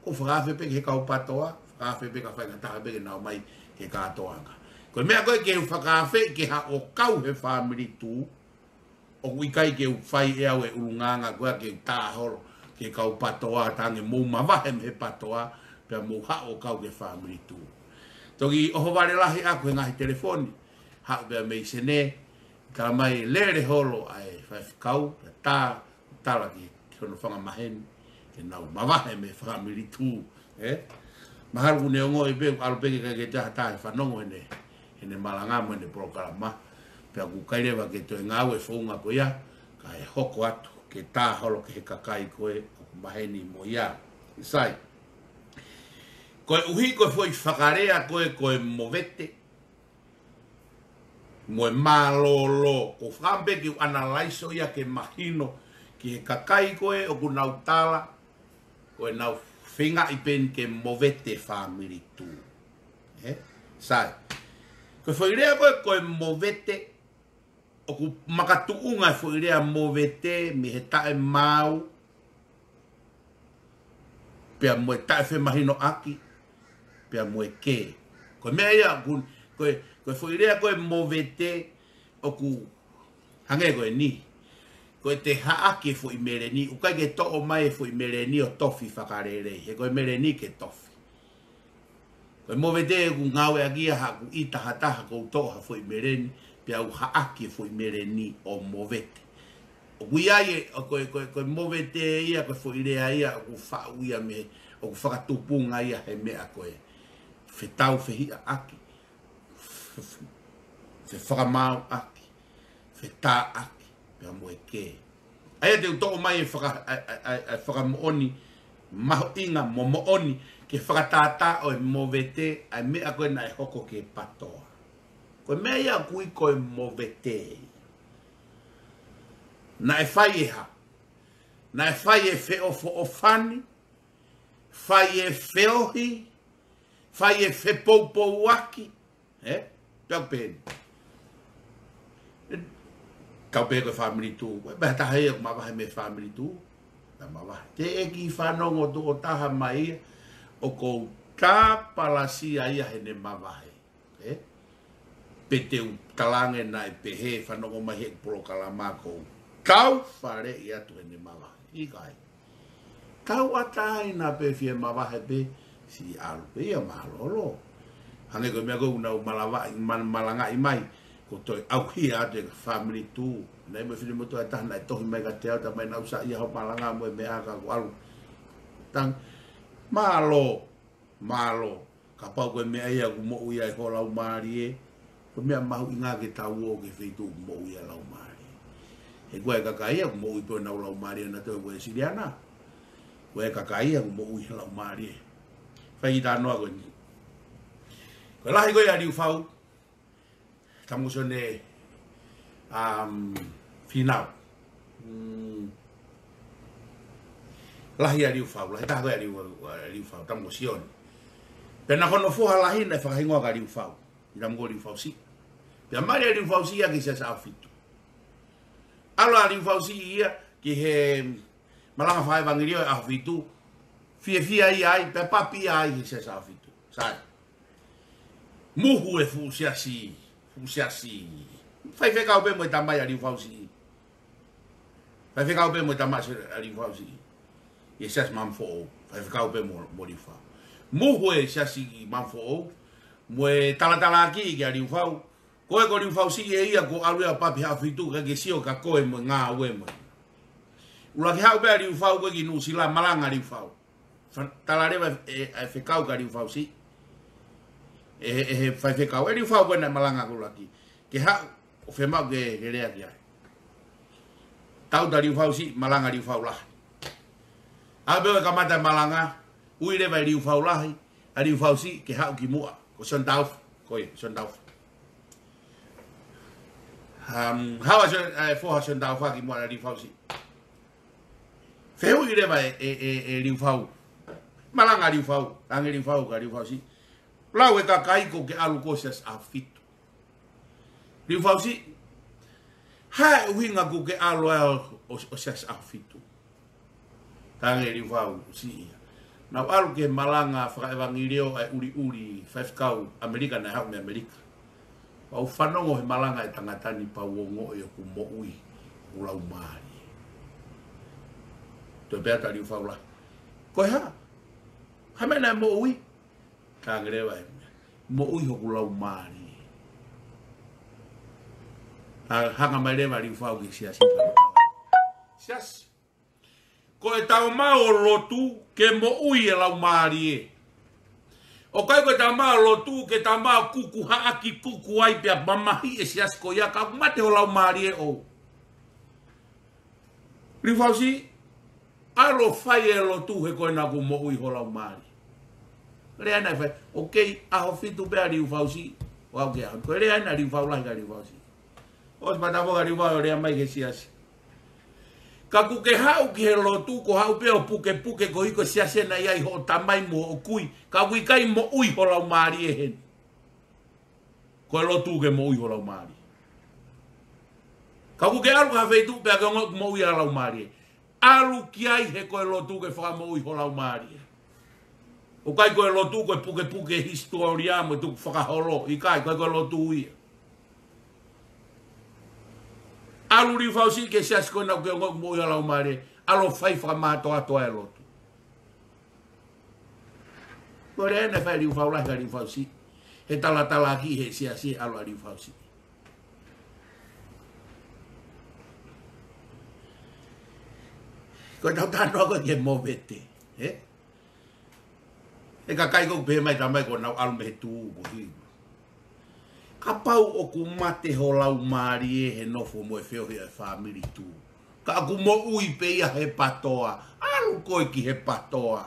ʻOku ou fakaafe pē ki he kau PATOA, fakaafe pē ki ha faingataʻa pē ke nau ō mai ki he kātoanga. Ko e meʻa ko ē ke u fakaafeʻi ke haʻu ʻo kau he fāmili tū, ʻoku ʻikai ke u fai ʻe au e ʻulungaanga ko ia ke u tā holo ki he kau PATOA, talaange mou mavahe mei he PATOA, pea mou haʻu ʻo kau ki he fāmili tū. Toki ʻohovale lahi ʻaku he ngaahi telefoni, haʻu pea mei Senē, tala mai lele holo ʻa e faifekau, pea tā, tala ki, ki hono fanga maheni, ke nau mavahe mei he fāmili tū, ē? Mahalo ʻoku ne ongoʻi pē, ʻalu pē ke ʻikai ke toe ʻi ai ha taha ʻe fanongo heʻene, heʻene malanga mo ʻene polokalama. Pea ʻoku ʻikai leva ke toe ngāue e founga ko ia, kae hoko atu ke tā holo ki he kakai ko ē ʻoku maheni mo ia. Sai. Koeʻuhi ko e foʻi fakalea ko ē ko e movete mo e mālōlō, ʻoku ou fakaʻamu pē ke u ʻanalaiso ia ke mahino ki he kakai ko ē ʻoku nau tala, ko ʻenau feingaʻi pē eni ke movete e fāmili Tū. Ē? Sai. Ko e foʻi lea ko ē ko e movete, ʻoku makatuʻunga e foʻi lea movete mei he taʻemaau, pea mo e taʻefemahinoʻaki, pea mo e kē. Ko e meʻa ia ʻoku, ko e, ko e foʻi lea ko e movete ʻoku hangē ko eni. Ko ʻete haʻaki e foʻi meleni, ʻoku ʻikai ke toʻo mai e foʻi meleni ʻo tofi fakalelei. He ko e meleni ke tofi. Ko e movete ʻoku ngāueʻaki ia haʻaku ʻita ha taha kuo u toʻo ha foʻi meleni, pea u haʻaki e foʻi meleni ʻo movete. ʻOku ʻi ai e, ʻo ko e, ko e, ko e movete ia, ko e foʻi lea ia, ʻoku faʻu ia mei, ʻoku fakatupunga ia he meʻa ko e fetaufehiʻaʻaki, fe-, fe-, fefakamaauʻaki, fetāʻaki, pea mo e kē. ʻA ia te u toʻo mai e faka-, ʻa, ʻa, ʻa, ʻa e fakamoʻoni mahuʻinga mo moʻoni ke fakatātā ʻo e movete, ʻa e meʻa ko ē naʻe hoko ki he PTOA. Ko e meʻa ia ʻoku ui ko e movete. Naʻe fai e hā? Naʻe fai e feʻofoʻofani, fai e feohi, fai e fepoupouaki, ē? Pea pehē ni. Kau pē ko e fāmili Tū, ko e meʻa taha ia ʻoku mavahe mei he fāmili Tū, naʻa mavahe. Teʻeki fanongo tuʻo taha mai ia, ʻoku ou tāpalasia ia heʻene mavahe. Ē? Pe te u talaange naʻe pehē fanongo mai he polokalama ko ʻeku tau faleʻi atu heʻene mavahe. ʻIkai. Tauʻatāina pē fie mavahe pē siʻi ʻalu pē ia mālōlō. Hangē ko e meʻa ko ē ʻoku nau malavaʻi, ma-, malangaʻi mai, ko e toe ʻauhia atu e fāmili Tū. Naʻe ʻi ai mo e finemotuʻa ʻe taha naʻe tohi mai kiate au, talamai naʻa ku saiʻia hoʻo malanga mo e meʻa ka kuo ʻalu. Tang, mālō, mālō. Kapau ko e meʻa ia ʻoku moʻui ai ho laumālie, ko e meʻa mahuʻinga ke tau ō ki he feituʻu ʻoku moʻui ai e laumālie. He ko e kakai ia ʻoku moʻui pē honau laumālie ʻonautolu he Uēsiliana. Ko e kakai ia ʻoku moʻui he laumālie. Fai ki he talanoa ko eni. Ko e lahi ko ē ʻa Liufau, Tamu ko Sione, um, Fīnau. Mm. Lahi ʻa Liufau, lahi taha ko ē ʻa Liu-, ʻa Liufau, tamu ko Sione. Pea naʻa ko hono foha lahi naʻe fakahingoa kia Liufau, ʻi tamu ko Liufausiʻi. Pea mali ʻa Liufausiʻi ia ki he Siasi ʻAhofitu. ʻAlu ʻa Liufausiʻi ia ki he malanga fakaʻevangeliō ʻi ʻAhofitu. Fiefia ia ai, pea papi ia ai he Siasi ʻAhofitu. Sai. Muhu e fuʻu siasi, fuʻu siasi. Faifekau pē mo e tamai ʻa Liufausiʻi. Faifekau pē mo e tamai ʻa Liufausiʻi. ʻI he Siasi Maʻamofoʻou. Faifekau pē mo, mo Liufau. Muhu e Siasi Maʻamofoʻou. Mo e talatalaaki kia Liufau. Ko e ko Liufausiʻi ē ia kuo ʻalu ia ʻo papi ʻi ʻAhofitu, ʻikai ke sio kia koe mo e ngāue mo e. ʻUluaki haʻu pē ʻa Liufau ko ē ki Nuʻusila, malanga ʻa Liufau. Fa-, tala leva e, e fekau kia Liufausiʻi. ʻE he, ʻe he faifekau, ʻe Liufau ko ē naʻe malanga ko ē ʻuluaki. Ke haʻu, ʻo fiemaʻu ke, ke lea ki ai. Tau atu ʻa Liufausiʻi, malanga ʻa Liufau lahi. ʻAlu pē ʻo kamata e malanga, ui leva ʻe Liufau lahi, ʻa Liufausiʻi ke haʻu ki muʻa, ko Sione Taufa, ko ia, Sione Taufa. Um, haʻu ʻa Sio-, ʻa e foha ʻo Sione Taufa ki muʻa ʻa Liufausiʻi. Fehuʻi leva ʻe, ʻe, ʻe, ʻe Liufau. Malanga ʻa Liufau, ange Liufau kia Liufausiʻi. Lau e kakai kuo ke ʻalu ko ē Siasi ʻAhofitu. Liufausiʻi, hā e ʻuhinga kuo ke ʻalu ai ʻo, ʻo, ʻo Siasi ʻAhofitu? Talaange ʻe Liufausiʻi ia. Naʻa ku ʻalu ki he malanga fakaʻevangeliō ʻa e ʻuliʻuli faifekau ʻAmelika naʻe haʻu mei ʻAmelika. Pea u fanongo he malanga ʻa e tangata ni pea u ongoʻi ʻoku moʻui hoku laumālie. Toe pehē atu ʻa Liufau lahi. Ko e hā? Hā e meʻa naʻe moʻui? Talaange leva ʻe ia. Moʻui hoku laumālie. Pea hanga mai leva ʻa Liufau ki he siasi. Siasi. Ko e taumuʻa ʻo e lotu ke moʻui e laumālie. ʻOku ʻikai ko e tama ʻo lotu ke tama ʻo kuku haʻaki kuku ai pea mamahi e siasi ko ia ka ʻoku mate ho laumālie ʻo. Liufausiʻi, ʻalu ʻo fai e lotu he ko ena ʻoku moʻui ho laumālie. Lea naʻe fai, ʻoku kei ʻaho fitu pē ʻa Liufausiʻi, ʻo aʻu ki he ʻaho ni. Ko e lea ena ʻa Liufaulahi kia Liufausiʻi. ʻOsi pata foki ʻa Liufau ʻo lea mai ki he siasi. Ka ʻoku ke haʻu ki he lotu ko e haʻu pē ʻo pukepuke koeʻuhi ko e siasi ena ʻi ai hoʻo tamai mo hoʻo kui. Ka ʻoku ʻikai moʻui ho laumālie heni. Ko e lotu ke moʻui ho laumālie. Ka ʻoku ke ʻalu ki ha feituʻu pea ke ongoʻi ʻoku moʻui ho laumālie. ʻAlu ki ai he ko e lotu ke fakamoʻui ho laumālie. ʻOku ʻikai ko e lotu ko e pukepuke hisitōlia mo e tukufakaholo. ʻIkai, ʻikai ko e lotu ia. ʻAlu Liufausiʻi ki he siasi ko ena ʻoku ke ongoʻi ʻoku moʻui ho laumālie. ʻAlu ʻo fai fakamātoato e lotu. Ko e lea naʻe fai ʻe Liufaulahi kia Liufausiʻi. He talatalaaki he siasi ʻalu ʻa Liufausiʻi. Ko e tau talanoa ko ē ki he movete, ē? ʻE kakai ko ē ʻoku pehē mai tamai ko ʻenau ʻalu mei he tuʻu ko ē. Kapau ʻoku mate ho laumālie he nofo mo e feohi ʻa e fāmili tuʻu. Ka ʻoku moʻui pē ia he patoa. ʻAlu koe ki he patoa.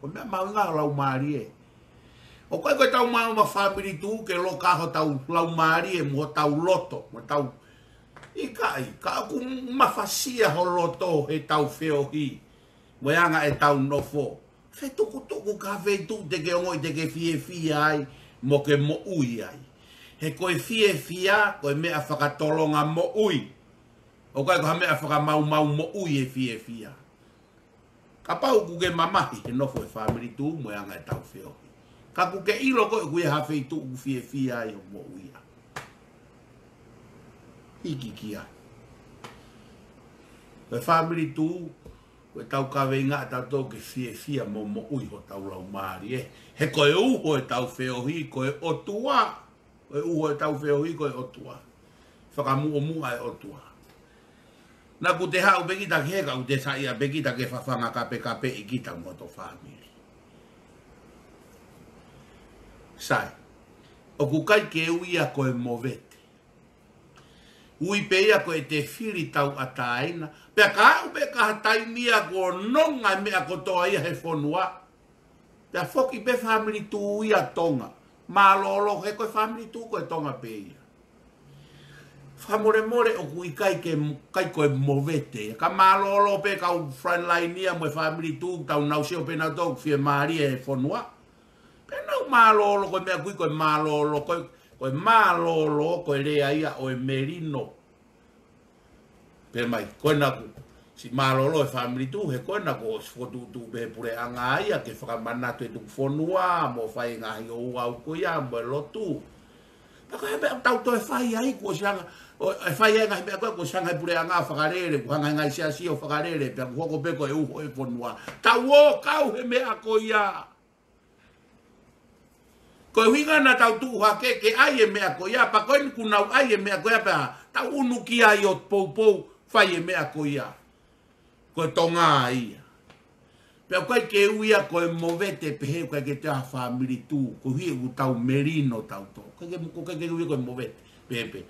Ko e meʻa mahuʻinga ho laumālie. ʻOku ʻikai ko e tau maʻu ma fāmili tuʻu ke loka hotau laumālie mo hotau loto. Mo tau ʻikai, ka ʻoku mafasia ho loto he tau feohi. Mo e anga e tau nofo. Fetukutuku ki ha feituʻu te ke ongoʻi te ke fiefia ai, mo ke moʻui ai. He ko e fiefia, ko e meʻa fakatolonga moʻui. ʻOku ʻikai ko ha meʻa fakamaumau moʻui e fiefia. Kapau ʻoku ke mamahi he nofo e fāmili tuʻu mo e anga e tau feohi. Ka ʻoku ke ʻilo ko ē ʻoku ʻi ai ha feituʻu ʻoku fiefia ai hoʻo moʻui ai. Hiki ki ai. Ko e fāmili tuʻu, ko e tau kaveinga ʻa tautolu ke fiefia mo moʻui hotau laumālie. He ko e uho e tau feohi, ko e ʻOtua. Ko e uho e tau feohi, ko e ʻOtua. Fakamuʻomuʻa e ʻOtua. Naʻa ʻoku te haʻu pē kita ki he ka ʻoku te saiʻia pē kita ke fafanga kapekapeʻi kita mo hoto fāmili. Sai. ʻOku ʻikai ke ui ia ko e movete. Ui pē ia ko e te fili tauʻatāina. Pea ka aʻu pē ki ha taimi ia kuo nonga e meʻa kotoa ia he fonua. Pea foki pē fāmili tuʻu ia Tonga. Mālōlō he ko e fāmili tuʻu ko e Tonga pē ia. Fakamolemole ʻoku ʻikai ke, ʻikai ko e movete. Ka mālōlō pē kau frontline ia mo e fāmili tuʻu tau nau sio pē nautolu ʻoku fiemālie he fonua. Pea nau mālōlō ko e meʻa ʻoku ui ko e mālōlō, ko e, ko e mālōlō, ko e lea ia ʻo e melino. Pea mai, ko ena ʻoku siʻi mālōlō e fāmili tuʻu, he ko ena kuo ʻosi fokotuʻutuʻu pē he puleʻanga ia, ke fakamanatu e tuku fonua, mo fai e ngaahi ouau ko ia, mo e lotu. Pea ko e hā e meʻa ʻoku tau toe fai ai, kuo ʻosi hanga, ʻo, ʻe fai ai e ngaahi meʻa ko ē, kuo ʻosi hanga e puleʻanga ʻo fakalele, kuo hanga e ngaahi siasi ʻo fakalele, pea kuo hoko pē ko e uho e fonua. Tau ō kau he meʻa ko ia. Ko e ʻuhinga naʻa tau tuʻu hake ke ʻai e meʻa ko ia, pea ko eni kuo nau ʻai e meʻa ko ia pea tau unu ki ai ʻo poupou fai e meʻa ko ia. Ko e Tonga ia. Pea ʻoku ʻikai ke ui ia ko e movete pehē ʻoku ʻikai ke toe ʻi ai ha fāmili tuʻu, koeʻuhi ʻoku tau melino tautolu. ʻIkai ke, ʻoku ʻikai ke ui ia ko e movete, pehē pē.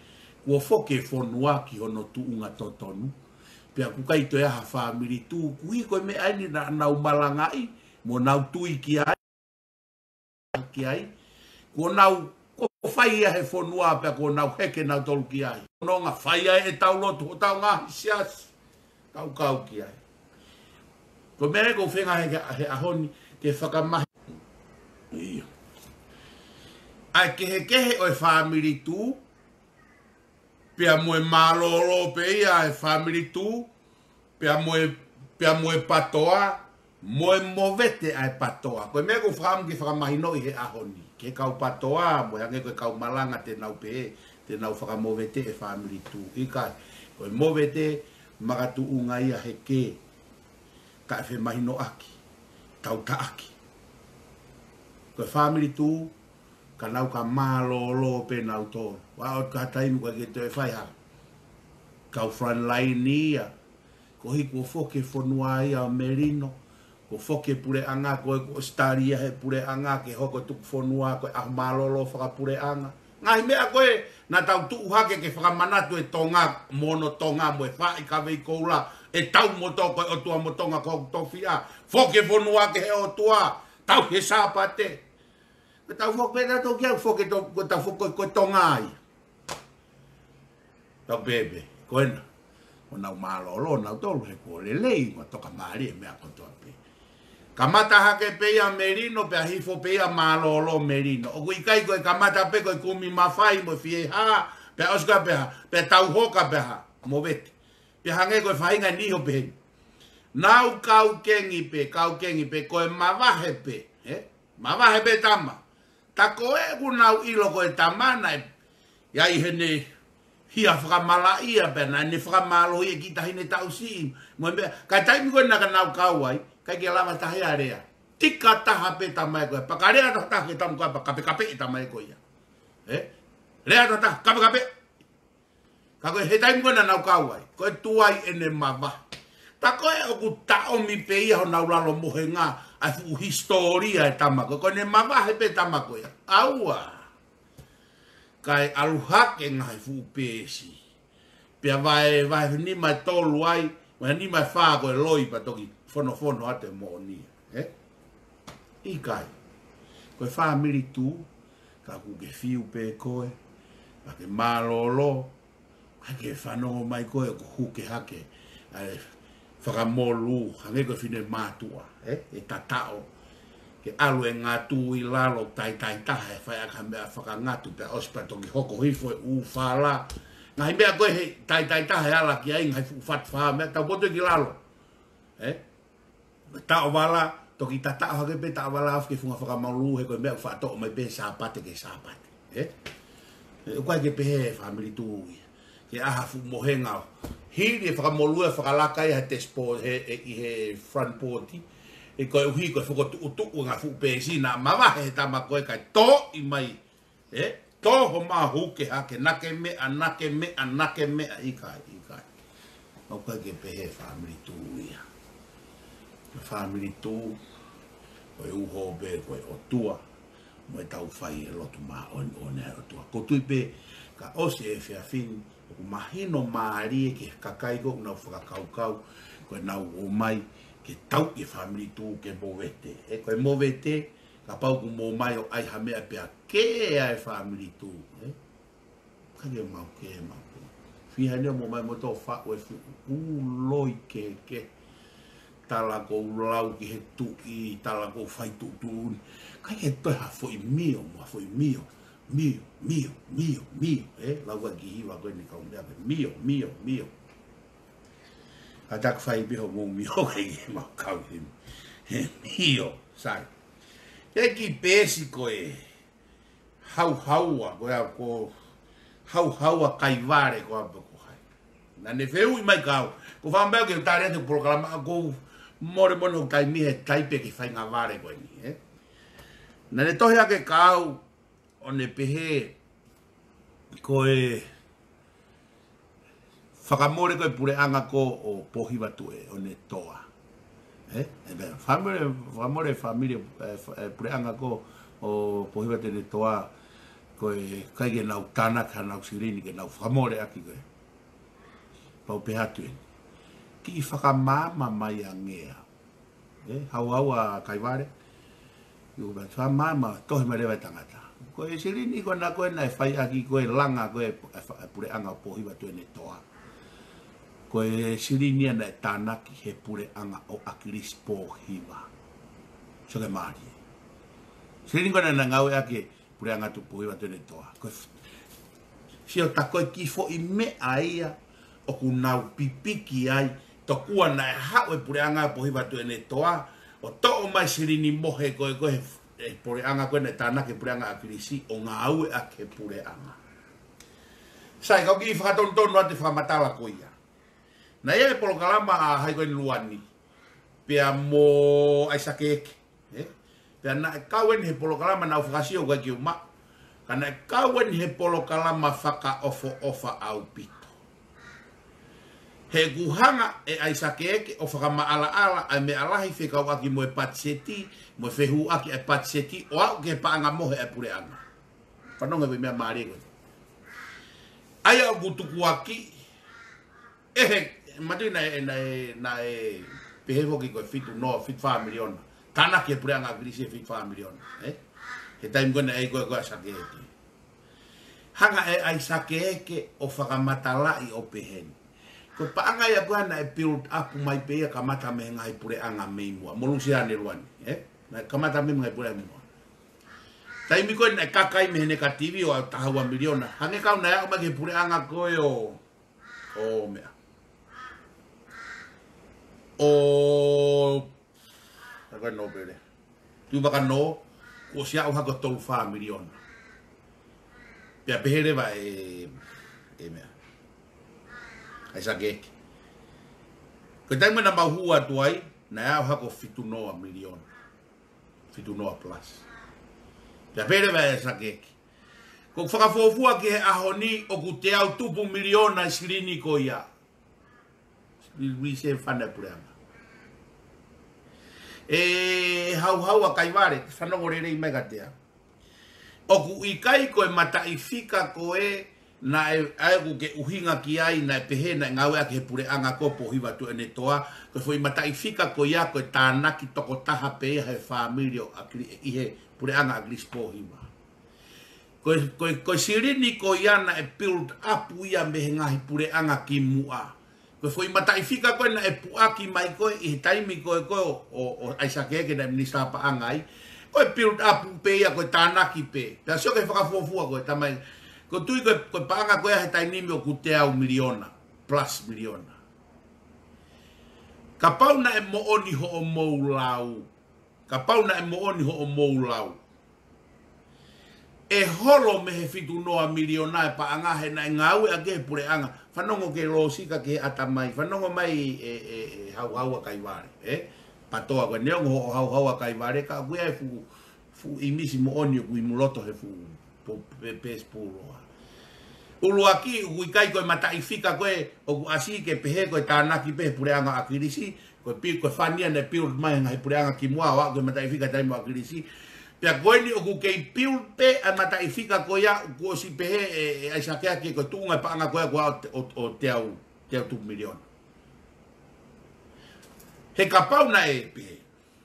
Kuo foki e fonua ki hono tuʻunga totonu. Pea ʻoku ʻikai toe ʻi ai ha fāmili tuʻu, koeʻuhi ko e meʻa eni naʻa nau malangaʻi, mo nau tui ki ai. Ki ai. Kuo nau, kuo fai ia he fonua pea kuo nau heke nautolu ki ai. Nonga fai ai e tau lotu, hotau ngaahi siasi. Tau kau ki ai. Ko e meʻa ē ʻoku ou feinga he, he ʻaho ni, ke fakamahi. Ia. ʻA e kehekehe ʻo e fāmili tuʻu, pea mo e mālōlō pē ia e fāmili tuʻu, pea mo e, pea mo e patoa, mo e movete ʻa e patoa. Ko e meʻa ʻoku ou fakaʻamu ke fakamahinoʻi he ʻaho ni. Ki he kau patoa, mo e hangē ko e kau malanga te nau pehē, te nau fakamovete e fāmili tuʻu. ʻIkai, ko e movete, makatuʻunga ia he kē. Taʻefemahinoʻaki, tautaʻaki. Ko e fāmili tuʻu, ka nau ka mālōlō pē nautolu. ʻOua ʻe ʻi ai ha taimi ʻoku ʻikai ke toe fai ha. Kau frontline ia. Koeʻuhi kuo foki e fonua ia ʻo melino. ʻo foki e puleʻanga ko ē ko ʻAositelēlia he puleʻanga ke hoko tuku fonua ko e ʻaho mālōlō fakapuleʻanga. Ngaahi meʻa ko ē naʻa tau tuʻu hake ke fakamanatu e Tonga mo hono Tonga mo e faʻi kavei koula, ʻetau motu ko e ʻOtua mo Tonga ko hoku tofiʻa. Foki e fonua ki he ʻOtua, tauhi e Sāpate. Ko ʻetau foki pē tautolu ki ai, foki to-, ko ʻetau foki ko e Tonga ia. Tau pēpē, ko ena. ʻO nau mālōlō nautolu he kuo lelei, mo toka mālie meʻa kotoa pē. Kamata hake pē ia melino, pea hifo pē ia mālōlō melino. ʻOku ʻikai ko e kamata pē ko e kumi mafai mo e fiehā, pea ʻosi ko ia pea, pea tau hoka pea, mo vete. Pea hangē ko e faʻahinga ʻe niʻihi ʻo pehē ni. Nau kau kengi pē, kau kengi pē, ko e mavahe pē, ē? Mavahe pē tama. Tā ko ē ʻoku nau ʻilo ko e tama naʻe ʻi ai heʻene hia fakamalaʻia pea naʻa ne fakamālohi e kiʻi taʻahine taʻu siʻi. Mo e meʻa, ka taimi ko ē naʻa nau kau ai, ʻikai ke lava taha ia lea. Tika taha pē tama ē ko ia, pea ka lea taha taha ki he tama ko ia, pea kapekapeʻi e tama ē ko ia. Ē? Lea taha taha, kapekapeʻi. Ka ko e he taimi ko ē naʻa nau kau ai, ko e tuai ʻene mavahe. Tā ko ē ʻoku taʻomi pē ia honau lalo mohenga ʻa e fuʻu hisitōlia e tama ko ē, ko ʻene mavahe pē tama ko ia. ʻAua. Kae ʻalu hake ngaahi fuʻu peesi. Pea vahe, vahe nima ʻe tolu ai, vahe nima ʻe fā ko e loi pea toki fonofono atu e moʻoni. Ē? ʻIkai. Ko e fāmili tū, ka ʻoku ke fiu pē koe, ka ke mālōlō, ka ke fanongo mai koe ʻoku huke hake ʻa e fakamolū, hangē ko e finemātuʻa, ē? ʻE tataʻo. Ke ʻalu e ngatu ʻi lalo taitai taha, ʻe fai ʻaki ha meʻa fakangatu, pea ʻosi pea toki hoko hifo e ʻū fala. Ngaahi meʻa ko ē he taitai taha ʻe ala ki ai, ngaahi fuʻu fatu fā meʻa, tau poto ki lalo. Ē? Taʻovala, toki tataʻo hake pē taʻovala ofi ki he funga fakamolū he ko e meʻa ʻoku faʻa toʻo mai pē Sāpate ki he Sāpate. Ē? Ē, ʻoku ʻikai ke pehē e fāmili tū ia. Ke ʻai ha fuʻu mohenga ʻo hili e fakamolū ʻe fakalaka ia he tesipo-, he, he, ʻi he front porch. Ē koeʻuhi ko e fokotuʻutuʻu ngaahi fuʻu peesi naʻa mavahe he tama ko ē kae toʻo mai. Ē, toho mahuke hake, nake meʻa, nake meʻa, nake meʻa, ʻikai, ʻikai. ʻOku ʻikai ke pehē fāmili tū ia. Fāmili tū, ko e uho pē, ko e ʻOtua, mo e tau fai e lotu māʻoniʻoni ʻa e ʻOtua. ʻOku ou tui pē, ka ʻosi e efiafi ni, ʻoku mahino mālie ki he kakai ko ē ʻoku nau fakakaukau, ko ʻenau ō mai, ke tau e fāmili tū ke movete. Ē, ko e movete, kapau ʻoku mou ō mai ʻo ʻai ha meʻa pea kē ʻa e fāmili tū, ē? ʻIkai ke mau kē, mau kē. Fiha ni ʻo mou ō mai mo tō faʻu e fuʻu loi kehekehe. Tala ʻoku lau ki he tuʻi, tala ʻoku fai tuʻutuʻuni. ʻIkai ke toe ha foʻi mio, mo ha foʻi mio. Mio, mio, mio, mio. Ē, lau ʻa e kiʻi hiva ko eni kau meʻa pē. Mio, mio, mio. ʻA taku fai pē hoʻomou mio ʻikai ke mau kau he, he mio, sai. Ē kiʻi peesi ko e hauhaua, ko e au ko hauhaua kaivale ko au pe ko hai. Naʻa ne fehuʻi mai kiate au. Ko e fakaʻamu ke u tali atu e polokalama ʻoku ou mole mono taimi he taipe ki he faingavale ko eni, ē. Naʻa ne tohi hake kiate au, ʻo ne pehē, ko e fakamole ko e puleʻanga ko ē ʻo Pōhiva Tuʻiʻonetoa. Ē? Ē, pea fakamole, fakamole fāmili, ē, fa-, ē, puleʻanga ko ē ʻo Pōhiva Tuʻiʻonetoa, ko e ʻikai ke nau tānaki hanau silini ke nau fakamole ʻaki ko ē. Pau pē atu eni. Kiʻi fakamaama mai ange ā. Ē, hauhaua kaivale. ʻIo, pea fakamaama, tohi mai leva e tangata. Ko e silini ko ena ko ē naʻe fai ʻaki ko e langa ko ē, ē, fa-, ē, puleʻanga Pōhiva Tuʻiʻonetoa. Ko e silini ia naʻe tānaki he puleʻanga ʻo ʻAkilisi Pōhiva. Sio ki he mālie. Silini ko ena naʻe ngāueʻaki he puleʻanga ʻo Pōhiva Tuʻiʻonetoa. Ko e f-, sio tā ko e kiʻi foʻi meʻa ia ʻoku nau pipiki ai, tokua naʻe haʻu e puleʻanga Pōhiva Tuʻiʻonetoa, ʻo toʻo mai silini mohe ko ē ko ē he, he puleʻanga ko ē naʻe tānaki he puleʻanga ʻAkilisi ʻo ngāueʻaki he puleʻanga. Sai, kau kiʻi fakatonutonu atu e fakamatala ko ia. Naʻe ʻi ai e polokalama ʻa Haiko ʻi Luani. Pea mo ʻAisake Eke. Ē? Pea naʻe kau eni he polokalama naʻa ku fakasio ʻoku ʻikai ke u maʻu. Ka naʻe kau eni he polokalama fakaʻofoʻofa ʻaupito. He ʻoku hanga ʻe ʻAisake Eke ʻo fakamaʻalaʻala ʻa e meʻa lahi fekauʻaki mo e patiseti, mo e fehuʻaki ʻa e patiseti, ʻo aʻu ki he paʻanga mohe ʻa e puleʻanga. Fanongo he meʻa mālie ko ē. ʻA ia ʻoku tukuakiʻi, ʻe he, matu naʻe, naʻe, naʻe pehē foki ko e fitu noa, fitu fā miliona. Tānaki e puleʻanga ʻAkilisi ʻe fitu fā miliona, ē? He taimi ko ē naʻe ʻi ai ko ē ko ē ʻAisake Eke. Hanga ʻe ʻAisake Eke ʻo fakamatalaʻi ʻo pehē ni. Ko e paʻanga ia ko ē naʻe build up mai pē ia kamata mei he ngaahi puleʻanga mei muʻa. Mo Lusiane Luani, ē? Naʻe kamata mei he ngaahi puleʻanga mei muʻa. Taimi ko ē naʻe kaka ai mei he negative ʻo taha ua miliona. Hangē kau naʻe aʻu mai ki he puleʻanga ko ē ʻo, ʻo meʻa. ʻO, naʻe ko e nōpele. Tuʻi Vakanō, kuo ʻosi aʻu hake ʻo tolu fā miliona. Pea pehē leva ʻe, ʻe meʻa. ʻAisake Eke. Ko e taimi naʻa mau hū atu ai, naʻe aʻu hake ʻo fitu noa miliona. Fitu noa plus. Pea pehē leva ʻe ʻAisake Eke. Ko e fakafuofua ki he ʻaho ni ʻoku teau tupu miliona e silini ko ia. Reserve fund ʻa e puleʻanga. ʻE Hauhaua Kaivale, fanongo lelei mai kiate au. ʻOku ʻikai ko e mataʻifika ko ē naʻe, ʻa ē ʻoku ke ʻuhinga ki ai naʻe pehē naʻe ngāueʻaki he puleʻanga ko Pōhiva Tuʻiʻonetoa, ko e foʻi mataʻifika ko ia ko e tānaki tokotaha pē ia he fāmili ʻo ʻAkili-, ʻi he puleʻanga ʻAkilisi Pōhiva. Ko e, ko e, ko e silini ko ia naʻe build up ia mei he ngaahi puleʻanga kimuʻa. Ko e foʻi mataʻifika ko ē naʻe puʻaki mai ko ē ʻi he taimi ko ē ko ē ʻo, ʻo, ʻo ʻAisake Eke naʻe minisitā paʻanga ai. Ko e build up pē ia, ko e tānaki pē. Pea sio ki he fakafuofua ko ē tamai. Ko e tui ko ē, ko e paʻanga ko ē he taimi ni ʻoku teau miliona, plus miliona. Kapau naʻe moʻoni hoʻomou lau. Kapau naʻe moʻoni hoʻomou lau. ʻE holo mei he fitu noa miliona e paʻanga he naʻe ngāueʻaki he puleʻanga. Fanongo ke lōsika ki he ʻatamai. Fanongo mai ʻe, ʻe, ʻe Hauhaua Kaivale, ē? Patoa ko e neongo hoʻo Hauhaua Kaivale, ka ʻoku ʻi ai e fuʻu, fuʻu ʻīmisi moʻoni ʻoku ʻi loto he fuʻu po-, pe-, peesi pūloa. ʻUluaki, ʻoku ʻikai ko e mataʻifika ko ē ʻoku ʻasi ke pehē ko e tānaki pē he puleʻanga ʻAkilisi, ko e pi-, ko e fund ia naʻe build mai he ngaahi puleʻanga kimuʻa ʻo aʻu ki he mataʻifika taimi ʻo ʻAkilisi. Pea ko eni ʻoku kei build pē ʻa e mataʻifika ko ia, kuo ʻosi pehē ʻe, ʻe ʻAisake Eke ko e tuʻunga e paʻanga ko ia kuo ʻo, ʻo, ʻo teau, teau tupu miliona. He kapau naʻe pehē,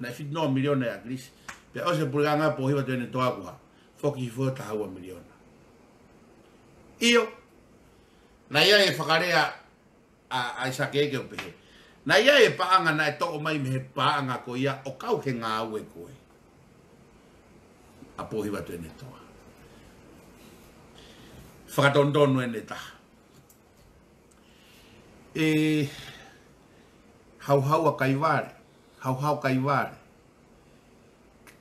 naʻe fitu noa miliona ʻa ʻAkilisi. Pea ʻosi e puleʻanga Pōhiva Tuʻiʻonetoa kuo foki hifo taha ua miliona. ʻIo, naʻe ʻi ai e fakalea ʻa, ʻa ʻAisake Eke ʻo pehē. Naʻe ʻi ai e paʻanga naʻe toʻo mai mei he paʻanga ko ia ʻo kau he ngāue ko ē ʻa Pōhiva Tuʻiʻonetoa. Fakatonutonu ʻe he taha. ʻE Hauhaua Kaivale, Hauhaua Kaivale.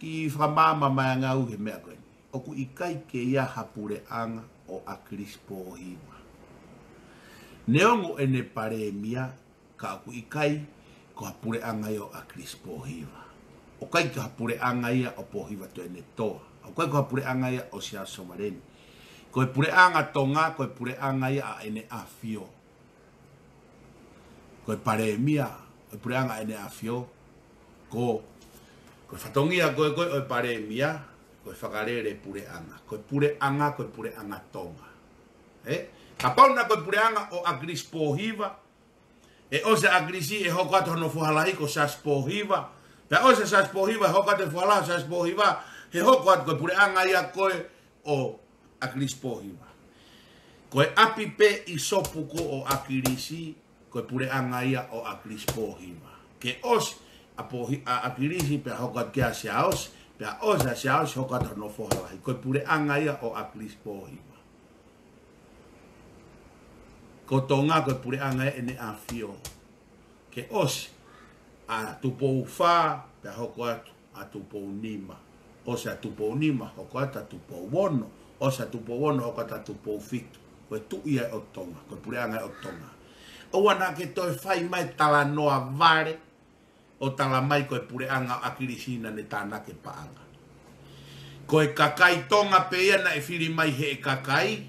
Kiʻi fakamaama mai ange au he meʻa ko eni. ʻOku ʻikai ke ʻi ai ha puleʻanga ʻo ʻAkilisi Pōhiva. Neongo ʻene palēmia, ka ʻoku ʻikai ko ha puleʻanga ia ʻo ʻAkilisi Pōhiva. ʻOku ʻikai ko ha puleʻanga ia ʻo Pōhiva Tuʻiʻonetoa. ʻOku ʻikai ko ha puleʻanga ia ʻo Siaosi Sovaleni. Ko e puleʻanga Tonga, ko e puleʻanga ia ʻa ʻEne ʻAfio. Ko e palēmia, ko e puleʻanga ʻEne ʻAfio, ko, ko e fatongia ko ē, ko ē ʻo e palēmia, ko e fakalele puleʻanga. Ko e puleʻanga, ko e puleʻanga Tonga. Ē? Kapau naʻe ko e puleʻanga ʻo ʻAkilisi Pōhiva, ʻe ʻosi ʻa ʻAkilisi ʻe hoko atu hono foha lahi ko Siaosi Pōhiva. Pea ʻosi ʻa Siaosi Pōhiva, hoko atu e foha lahi ʻo Siaosi Pōhiva, he hoko atu ko e puleʻanga ia ko ē ʻo ʻAkilisi Pōhiva. Ko e ʻapi pē ʻi Sopu ko ē ʻo ʻAkilisi, ko e puleʻanga ia ʻo ʻAkilisi Pōhiva. Ke ʻosi ʻa Pōhi-, ʻa ʻAkilisi pea hoko atu kia Siaosi, pea ʻosi ʻa Siaosi hoko atu hono foha lahi. Ko e puleʻanga ia ʻo ʻAkilisi Pōhiva. Ko Tonga ko e puleʻanga ʻEne ʻAfio. Ke ʻosi ʻa Tupou Fā, pea hoko atu ʻa Tupou Nima. ʻOsi ʻa Tupou Nima, hoko atu ʻa Tupou Ono. ʻOsi ʻa Tupou Ono, hoko atu ʻa Tupou Fitu. Ko e tuʻi ia ʻo Tonga, ko e puleʻanga ʻo Tonga. ʻOua naʻa ke toe fai mai talanoa vale, ʻo tala mai ko e puleʻanga ʻo ʻAkilisi naʻa ne tānaki e paʻanga. Ko e kakai Tonga pē ia naʻe fili mai heʻe kakai,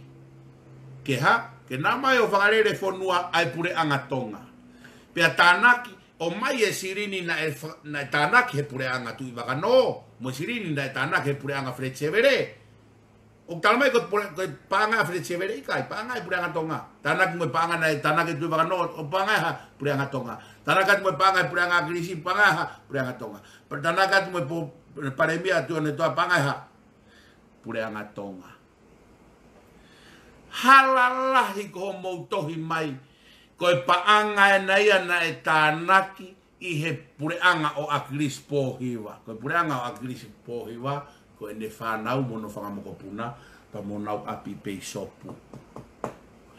ke hā, ke nau mai ʻo fakalele fonua ʻa e puleʻanga Tonga. Pea tānaki, ʻomai e silini naʻe fa-, naʻe tānaki he puleʻanga Tuʻivakanō, mo e silini naʻe tānaki he puleʻanga Fletcher Vele. ʻOku tala mai ko e pule-, ko e paʻanga ʻa Fletcher Vele, ʻikai, paʻanga ʻa e puleʻanga Tonga. Tānaki mo e paʻanga naʻe tānaki Tuʻivakanō, ʻo paʻanga ʻa e puleʻanga Tonga. Tānaki atu mo e paʻanga ʻa e puleʻanga ʻAkilisi, paʻanga ʻa e puleʻanga Tonga. Pea tānaki atu mo e po-, palēmia ʻa Tuʻiʻonetoa, paʻanga ʻa e puleʻanga Tonga. Hala lahi ko hoʻomou tohi mai, ko e paʻanga ena ia naʻe tānaki ʻi he puleʻanga ʻo ʻAkilisi Pōhiva. Ko e puleʻanga ʻo ʻAkilisi Pōhiva, ko ʻene fānau mo hono fanga mokopuna, pea mo honau ʻapi pē ʻi Sopu.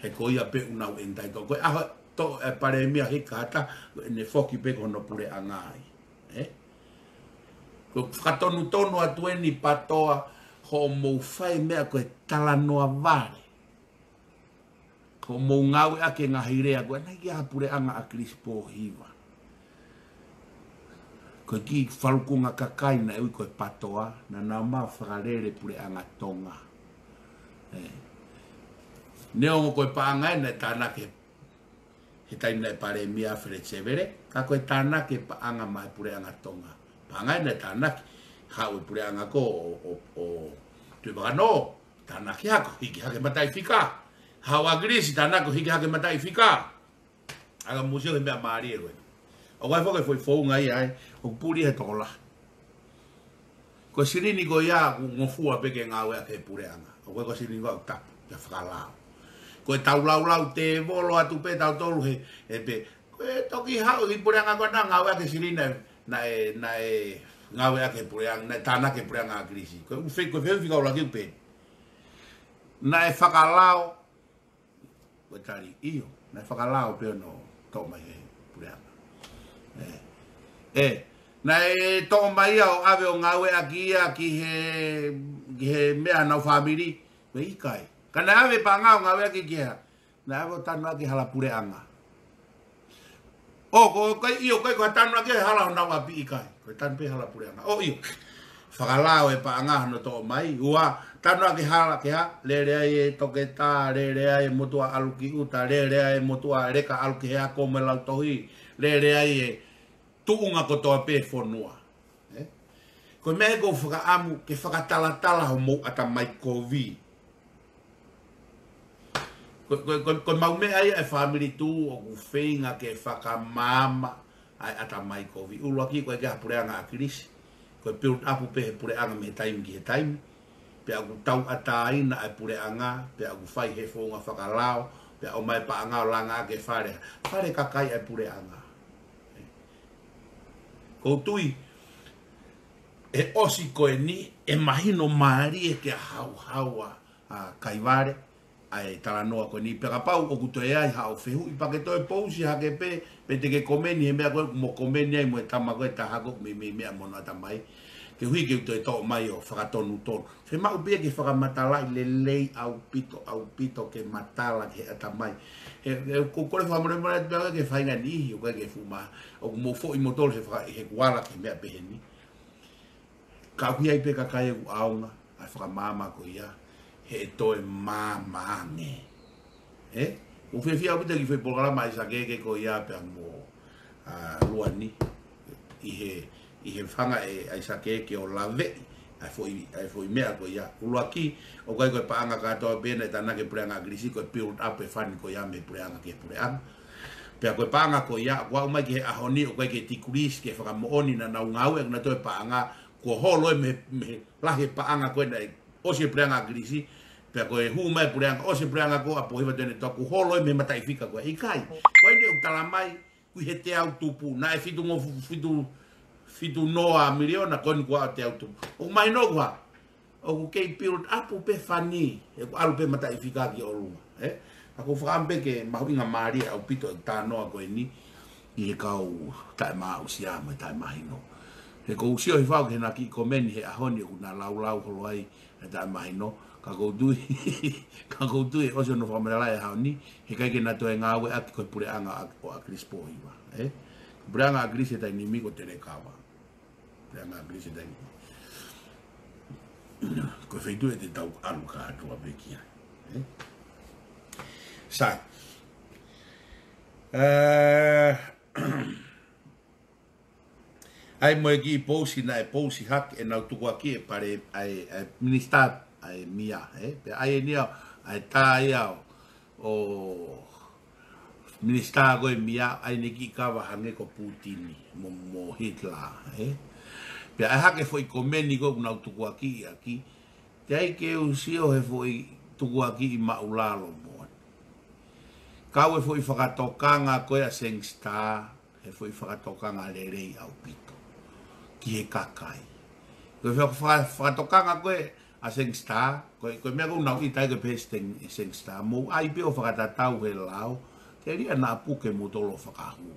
He ko ia pē ʻoku nau entitled. Ko e ʻaho ʻe toʻo e palēmia Hikata, ko ʻene foki pē ki hono puleʻanga ai. Ē? Ko e fakatonutonu atu eni PATOA, hoʻomou fai meʻa ko e talanoa vale. Hoʻomou ngāueʻaki e ngaahi lea ko ē naʻe ʻi ai ha puleʻanga ʻAkilisi Pōhiva. Ko e kiʻi falukunga kakai naʻe ui ko e PATOA, naʻa nau ō mai ʻo fakalele puleʻanga Tonga. Ē. Neongo ko e paʻanga ē naʻe tānaki he taimi naʻe palēmia ʻa Fletcher Vele, ka ko e tānaki e paʻanga maʻa e puleʻanga Tonga. Paʻanga ē naʻe tānaki, haʻu e puleʻanga ko ē ʻo, ʻo, ʻo Tuʻivakanō, tānaki hake ʻo hiki hake mataʻifika. Haʻu ʻAkilisi, tānaki ʻo hiki hake mataʻifika. ʻAlu mou sio he meʻa mālie ko ē. ʻOku ʻi ai foki e foʻi founga ia ē, ʻoku puli he tokolahi. Ko e silini ko ia ʻoku ngofua pē ke ngāueʻaki he puleʻanga. ʻOku ʻikai ko e silini ko ē ʻoku tapu, ke fakalao. Ko e tau laulau tēvolo atu pē tautolu he, he pē. Ko e toki haʻu e puleʻanga ko ē naʻe ngāueʻaki e silini naʻe, naʻe, naʻe ngāueʻaki he puleʻanga, naʻe tānaki he puleʻanga ʻAkilisi. Ko e ʻū fe-, ko e fehuʻi fika ʻuluaki pē. Naʻe fakalao, ko e tali, ʻio, naʻe fakalao pē hono toʻo mai he puleʻanga. Ē. Ē, naʻe toʻo mai ia ʻo ʻave ʻo ngāueʻaki ia ki he, ki he meʻa ʻenau fāmili, ko e ʻikai. Ka naʻe ʻave paʻanga ʻo ngāueʻaki ki he, naʻe ʻave ʻo tanu ʻaki hala puleʻanga. ʻO, ko, ko, ʻio, ko, ko e tanu ʻaki hala honau ʻapi, ʻikai. Ko e tanu pē hala puleʻanga. ʻO, ʻio. Fakalao e paʻanga hono toʻo mai. Ua, tanu ʻaki hala ki ha, lele ai e toketā, lele ai e motuʻa ʻalu ki ʻuta, lele ai e motuʻa leka ʻalu ki he ako mo e lautohi, lele ai e tuʻunga kotoa pē fonua. Ē? Ko e meʻa ē ʻoku ou fakaʻamu ke fakatalatala homou ʻatamai kovi. Ko, ko, ko, ko e mau meʻa ia ʻa e fāmili tuʻu ʻoku feinga ke fakamaama ʻa e ʻatamai kovi. ʻUluaki ko e ke ha puleʻanga ʻAkilisi. Ko e build up pē he puleʻanga mei he taimi ki he taimi. Pea ʻoku tauʻatāina ʻa e puleʻanga, pea ʻoku fai he founga fakalao, pea ʻomai paʻanga ʻo langa ʻaki e fale, fale kakai ʻa e puleʻanga. Kou tui, ʻe ʻosi ko eni, ʻe mahino mālie kia Hauhau ʻa, ʻa Kaivale, ʻa e talanoa ko eni, pea kapau ʻoku toe ʻi ai haʻo fehuʻi pea ke toe pousi hake pē, pe te ke komeni he meʻa ko ē ʻoku mo komeni ai mo e tama ko ē taha ko ē ʻoku meimei meʻa mo hono ʻatamai. Koeʻuhi ke u toe toʻo mai ʻo fakatonutonu. Fiemaʻu pē ke fakamatalaʻi lelei ʻaupito, ʻaupito ke matala ki he ʻatamai. He, he ʻoku ou kole fakamolemole atu pē au ke feinga niʻihi, ʻoku ʻikai ke fuʻu mā, ʻoku mou foʻi moutolu he faka-, he kuala ki he meʻa pehē ni. Ka ʻoku ʻi ai pē kakai ʻoku ʻaonga ʻa e fakamaama ko ia, he ʻe toe maama ange. Ē? ʻOku ou fiefia ʻaupito ki he foʻi polokalama ʻa ʻAisake ko ia pea mo, ʻa, Luani, ʻi he, ʻi he feinga ʻe ʻAisake ke ʻo laveʻi ʻa e foʻi, ʻa e foʻi meʻa ko ia. ʻUluaki, ʻoku ʻikai ko e paʻanga kātoa pē naʻe tānaki he puleʻanga ʻAkilisi, ko e build up e fund ko ia mei he puleʻanga ki he puleʻanga. Pea ko e paʻanga ko ia, ʻoku aʻu mai ki he ʻaho ni, ʻoku ʻikai ke decrease, ke fakamoʻoni naʻa nau ngāueʻaki nautolu e paʻanga, kuo holo ē mei, mei he lahi e paʻanga ko ē naʻe ʻosi e puleʻanga ʻAkilisi, pea ko e hū mai e puleʻanga, ʻosi e puleʻanga ko ē ʻa Pōhiva Tuʻiʻonetoa, kuo holo ē mei he mataʻifika ko ē, ʻikai. Ko eni ʻoku tala mai, ʻoku ʻi he teau tupu, naʻe fitu ngeau fu-, fitu, fitu noa miliona, ko eni kuo teau tupu. ʻOku mahino ʻoku hā, ʻoku kei build up pē fund, ʻoku ʻalu pē mataʻifika ki ʻolunga, ē? Ka ʻoku ou fakaʻamu pē ke mahuʻinga mālie ʻaupito e talanoa ko eni, ʻi he kau taʻemaʻusia mo e taʻemahino. He ʻoku ou sio hifo au ki heʻena kiʻi komeni he ʻaho ni ʻoku na laulau holo ai e taʻemahino. Ka ʻoku ou tui, ka ʻoku ou tui ʻe ʻosi hono fakamatalaʻi he ʻaho ni, he ʻikai ke na toe ngāueʻaki ko e puleʻanga ʻa, ʻo ʻAkilisi Pōhiva, ē? Puleʻanga ʻAkilisi he taimi ni ko Telekava. Puleʻanga ʻAkilisi he taimi ni. Ko e feituʻu ʻe te tau ʻalu kātoa pē ki ai, ē? Sai. Ē, ʻA ia mo e kiʻi pousi naʻe pousi hake ʻenau tukuakiʻi e pale, ʻa e, ʻa e minisitā, ʻa e mia, ē? Pea ʻa ia ʻeni ʻa e tā ia ʻo, ʻo minisitā ko e mia, ʻa ia ʻeni kiʻi kava hangē ko Putini mo, mo Hitler, ē? Pea ʻai hake foʻi komeni ko ʻenau tukuakiʻi ʻaki, teʻeki ke u sio he foʻi tukuakiʻi māʻulalo moʻoni. Kau e foʻi fakatokanga ko ē ʻa Sangster, he foʻi fakatokanga lelei ʻaupito ki he kakai. Ko e faka-, faka-, fakatokanga ko ē ʻa Sangster, ko e, ko e meʻa ʻoku nau ʻita ai ko e pehē ʻe Sangster, mou ʻai pē ʻo fakatatau he lao, telia naʻa puke moutolu ʻo fakahū.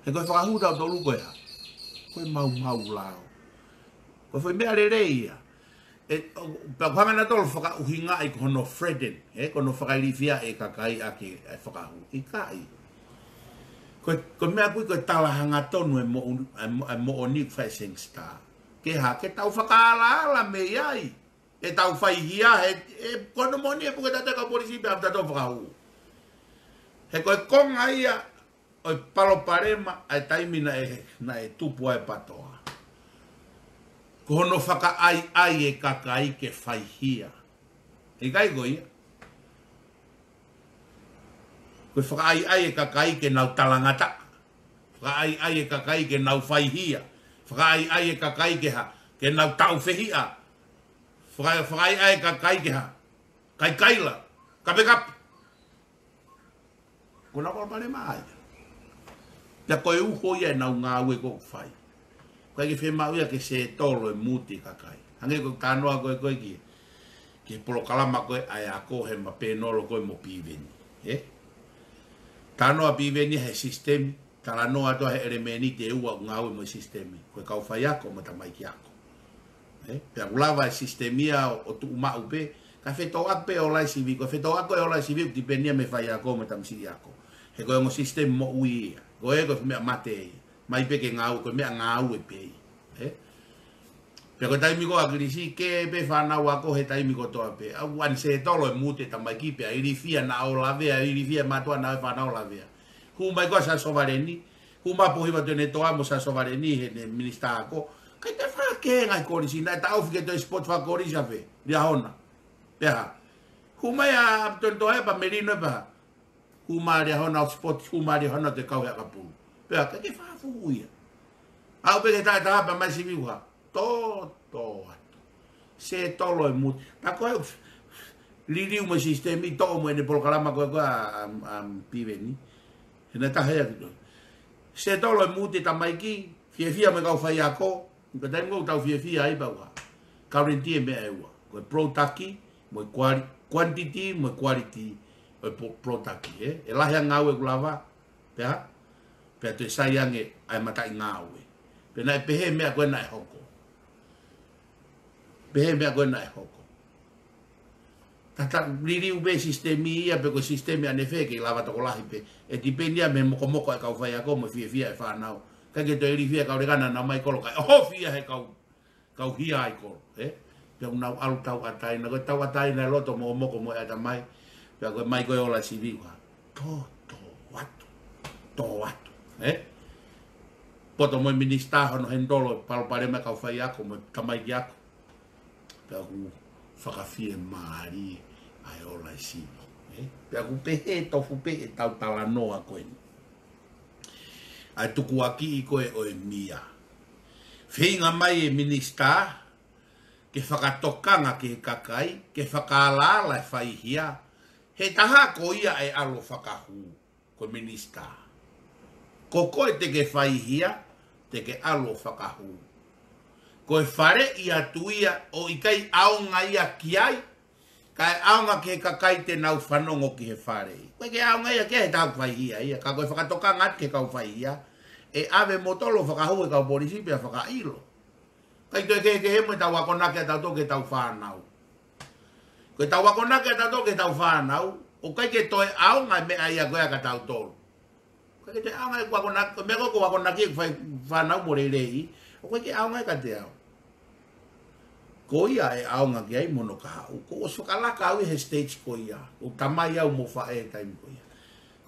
He ko e fakahū ʻa tautolu ko e hā? Ko e maumau lao. Ko e foʻi meʻa lelei ia. ʻE, ʻo, pea ʻoku hanga ʻe nautolu ʻo fakaʻuhingaʻi ko hono threaten, ē, ko hono fakailifia e kakai ʻaki e fakahū. ʻIkai. Ko e, ko e meʻa ʻoku ui ko e talahangatonu e moʻu-, e mo-, e moʻoni ʻoku fai ʻe Sangster. Ke hā, ke tau fakaalaala mei ai. ʻEtau faihia, he, ʻe, ko hono moʻoni ʻe puke ʻe tautolu e kau polisi pea ʻoku tautolu fakahū. He ko e konga ia ʻo e palopalema ʻa e taimi naʻe, naʻe tupu ai e PATOA. Ko hono fakaʻaiʻai e kakai ke faihia. ʻIkai ko ia? Ko e fakaʻaiʻai e kakai ke nau talangataʻa. Fakaʻaiʻai e kakai ke nau faihia. Fakaʻaiʻai e kakai ke hā, ke nau taufehiʻa. Faka-, fakaʻaiʻai e kakai ke hā, kaikaila, kapekape. Ko ʻenau palopalema ia. Pea ko e uho ia ʻenau ngāue ʻoku fai. ʻIkai ke fiemaʻu ia ke settle e mood e kakai. Hangē ko e talanoa ko ē ko ē ki he, ki he polokalama ko ē ʻa e ako he ma Penolo ko ē mo Piveni. Ē? Talanoa Piveni he sisitemi, talanoa atu he ʻelemēniti ʻe ua ʻoku ngāue mo e sisitemi. Ko e kau faiako mo e tamaiki ako. Ē, pea ʻoku lava e sisitemi ia ʻo, ʻo tuʻu maʻu pē, kae fetōʻaki pē e ola e sivi, ko e fetōʻaki ko ē e ola e sivi, ʻoku tipeni ia mei he faiako mo e tamasiʻi ako. He ko e ongo sisitemi moʻui ia, ko e ko e meʻa mate ia, mai pē ke ngāue, ko e meʻa ngāue pē ia. Ē? Pea ko e taimi ko ē ʻa ʻAkilisi, kē pē fānau ako he taimi kotoa pē, ʻoku unsettle e mood e tamaiki pea ilifia naʻa ō lavea, ilifia e mātuʻa naʻa ō e fānau lavea. Hū mai ko ē ʻa Siaosi Sovaleni, hū mai Pōhiva Tuʻiʻonetoa mo Siaosi Sovaleni he ne minisitā ako. ʻIkai toe fakakē ngaahi kolisi, naʻe taʻofi ke toe sport fakakolisi ʻa fē, Liahona. Pea hā. Hū mai ʻa Tuʻiʻonetoa ē pea Melino ē pea hā. Hū mai Liahona ʻo sport, hū mai Liahona ʻo toe kau he ʻakapulu. Pea ʻikai ke fakafuhu ia. Aʻu pē ki he taʻu ʻe taha pea mai sivi ʻoku hā. Tō, tō atu. Settle e mood. Tā ko ē, liliu mo e sisitemi, toʻo mo ʻene polokalama ko ē ko ē ʻa, ʻa, ʻa Piveni. He naʻe taha ia ki to. Settle e mood e tamaiki, fiefia mo e kau faiako, ko e taimi ko ē ʻoku tau fiefia ai pea ʻoku hā. Guarantee e meʻa ʻe ua. Ko e product, mo e quali-, quantity, mo e quality, ʻo e pro-, product, ē. ʻE lahi ange ngāue ʻoku lava, pea hā? Pea toe sai ange ʻa e mataʻi ngāue. Pea naʻe pehē e meʻa ko ē naʻe hoko. Pehē e meʻa ko ē naʻe hoko. Tata liliu pē sisitemi ia pe ko e sisitemi ʻanefē ke lava tokolahi pē. ʻE tipeni ia mei he mokomoko e kau faiako mo e fiefia e fānau. ʻIkai ke toe ilifia e kau lekana naʻa nau mai kolo kae ʻohofi ia he kau kau hia ai kolo, ē? Pea ʻoku nau ʻalu tauʻatāina, ko e tauʻatāina e loto mokomoko mo e ʻatamai. Pea ko e mai ko ē e ola sivi ʻoku hā. Tō, tō atu, tō atu, ē? Poto mo e minisitā hono handle e palopalema e kau faiako mo e tamaiki ako. Pea ʻoku fakafiemālie ʻa e ola sivi, ē? Pea ʻoku pehē tofu pē ʻetau talanoa ko eni. ʻA e tukuakiʻi ko ē ʻo e mia. Feinga mai e minisitā ke fakatokanga ki he kakai, ke fakaalaala e faihia, he taha ko ia e ʻalu ʻo fakahū, ko e minisitā. Ko koe te ke faihia, te ke ʻalu ʻo fakahū. Ko e faleʻi atu ia ʻoku ʻikai ʻaonga ia ki ai, kae ʻaonga ki he kakai te nau fanongo ki he faleʻi. ʻOku ʻikai ke ʻaonga ia ki ai he taha ʻoku faihia ia, ka ko e fakatokanga atu ki he kau faihia, ʻe ʻave moutolu ʻo fakahū e kau polisi pea fakaʻilo. ʻIkai toe kehekehe mo ʻetau akonaki ʻa tautolu ki heʻetau fānau. Ko ʻetau akonaki ʻa tautolu ki heʻetau fānau, ʻoku ʻikai ke toe ʻaonga e meʻa ia ko ia kia tautolu. ʻOku ʻikai ke toe ʻaonga ʻeku akonaki, ko e meʻa ko ē ʻoku ou akonaki ʻeku fai fānau mo lelei, ʻoku ʻikai ke ʻaonga ia kiate au. Ko ia ʻe ʻaonga ki ai mo hono kahaʻu. Kuo u ʻosi fakalaka au ia he stage ko ia. ʻOku ou tamai au mo faʻē he taimi ko ia.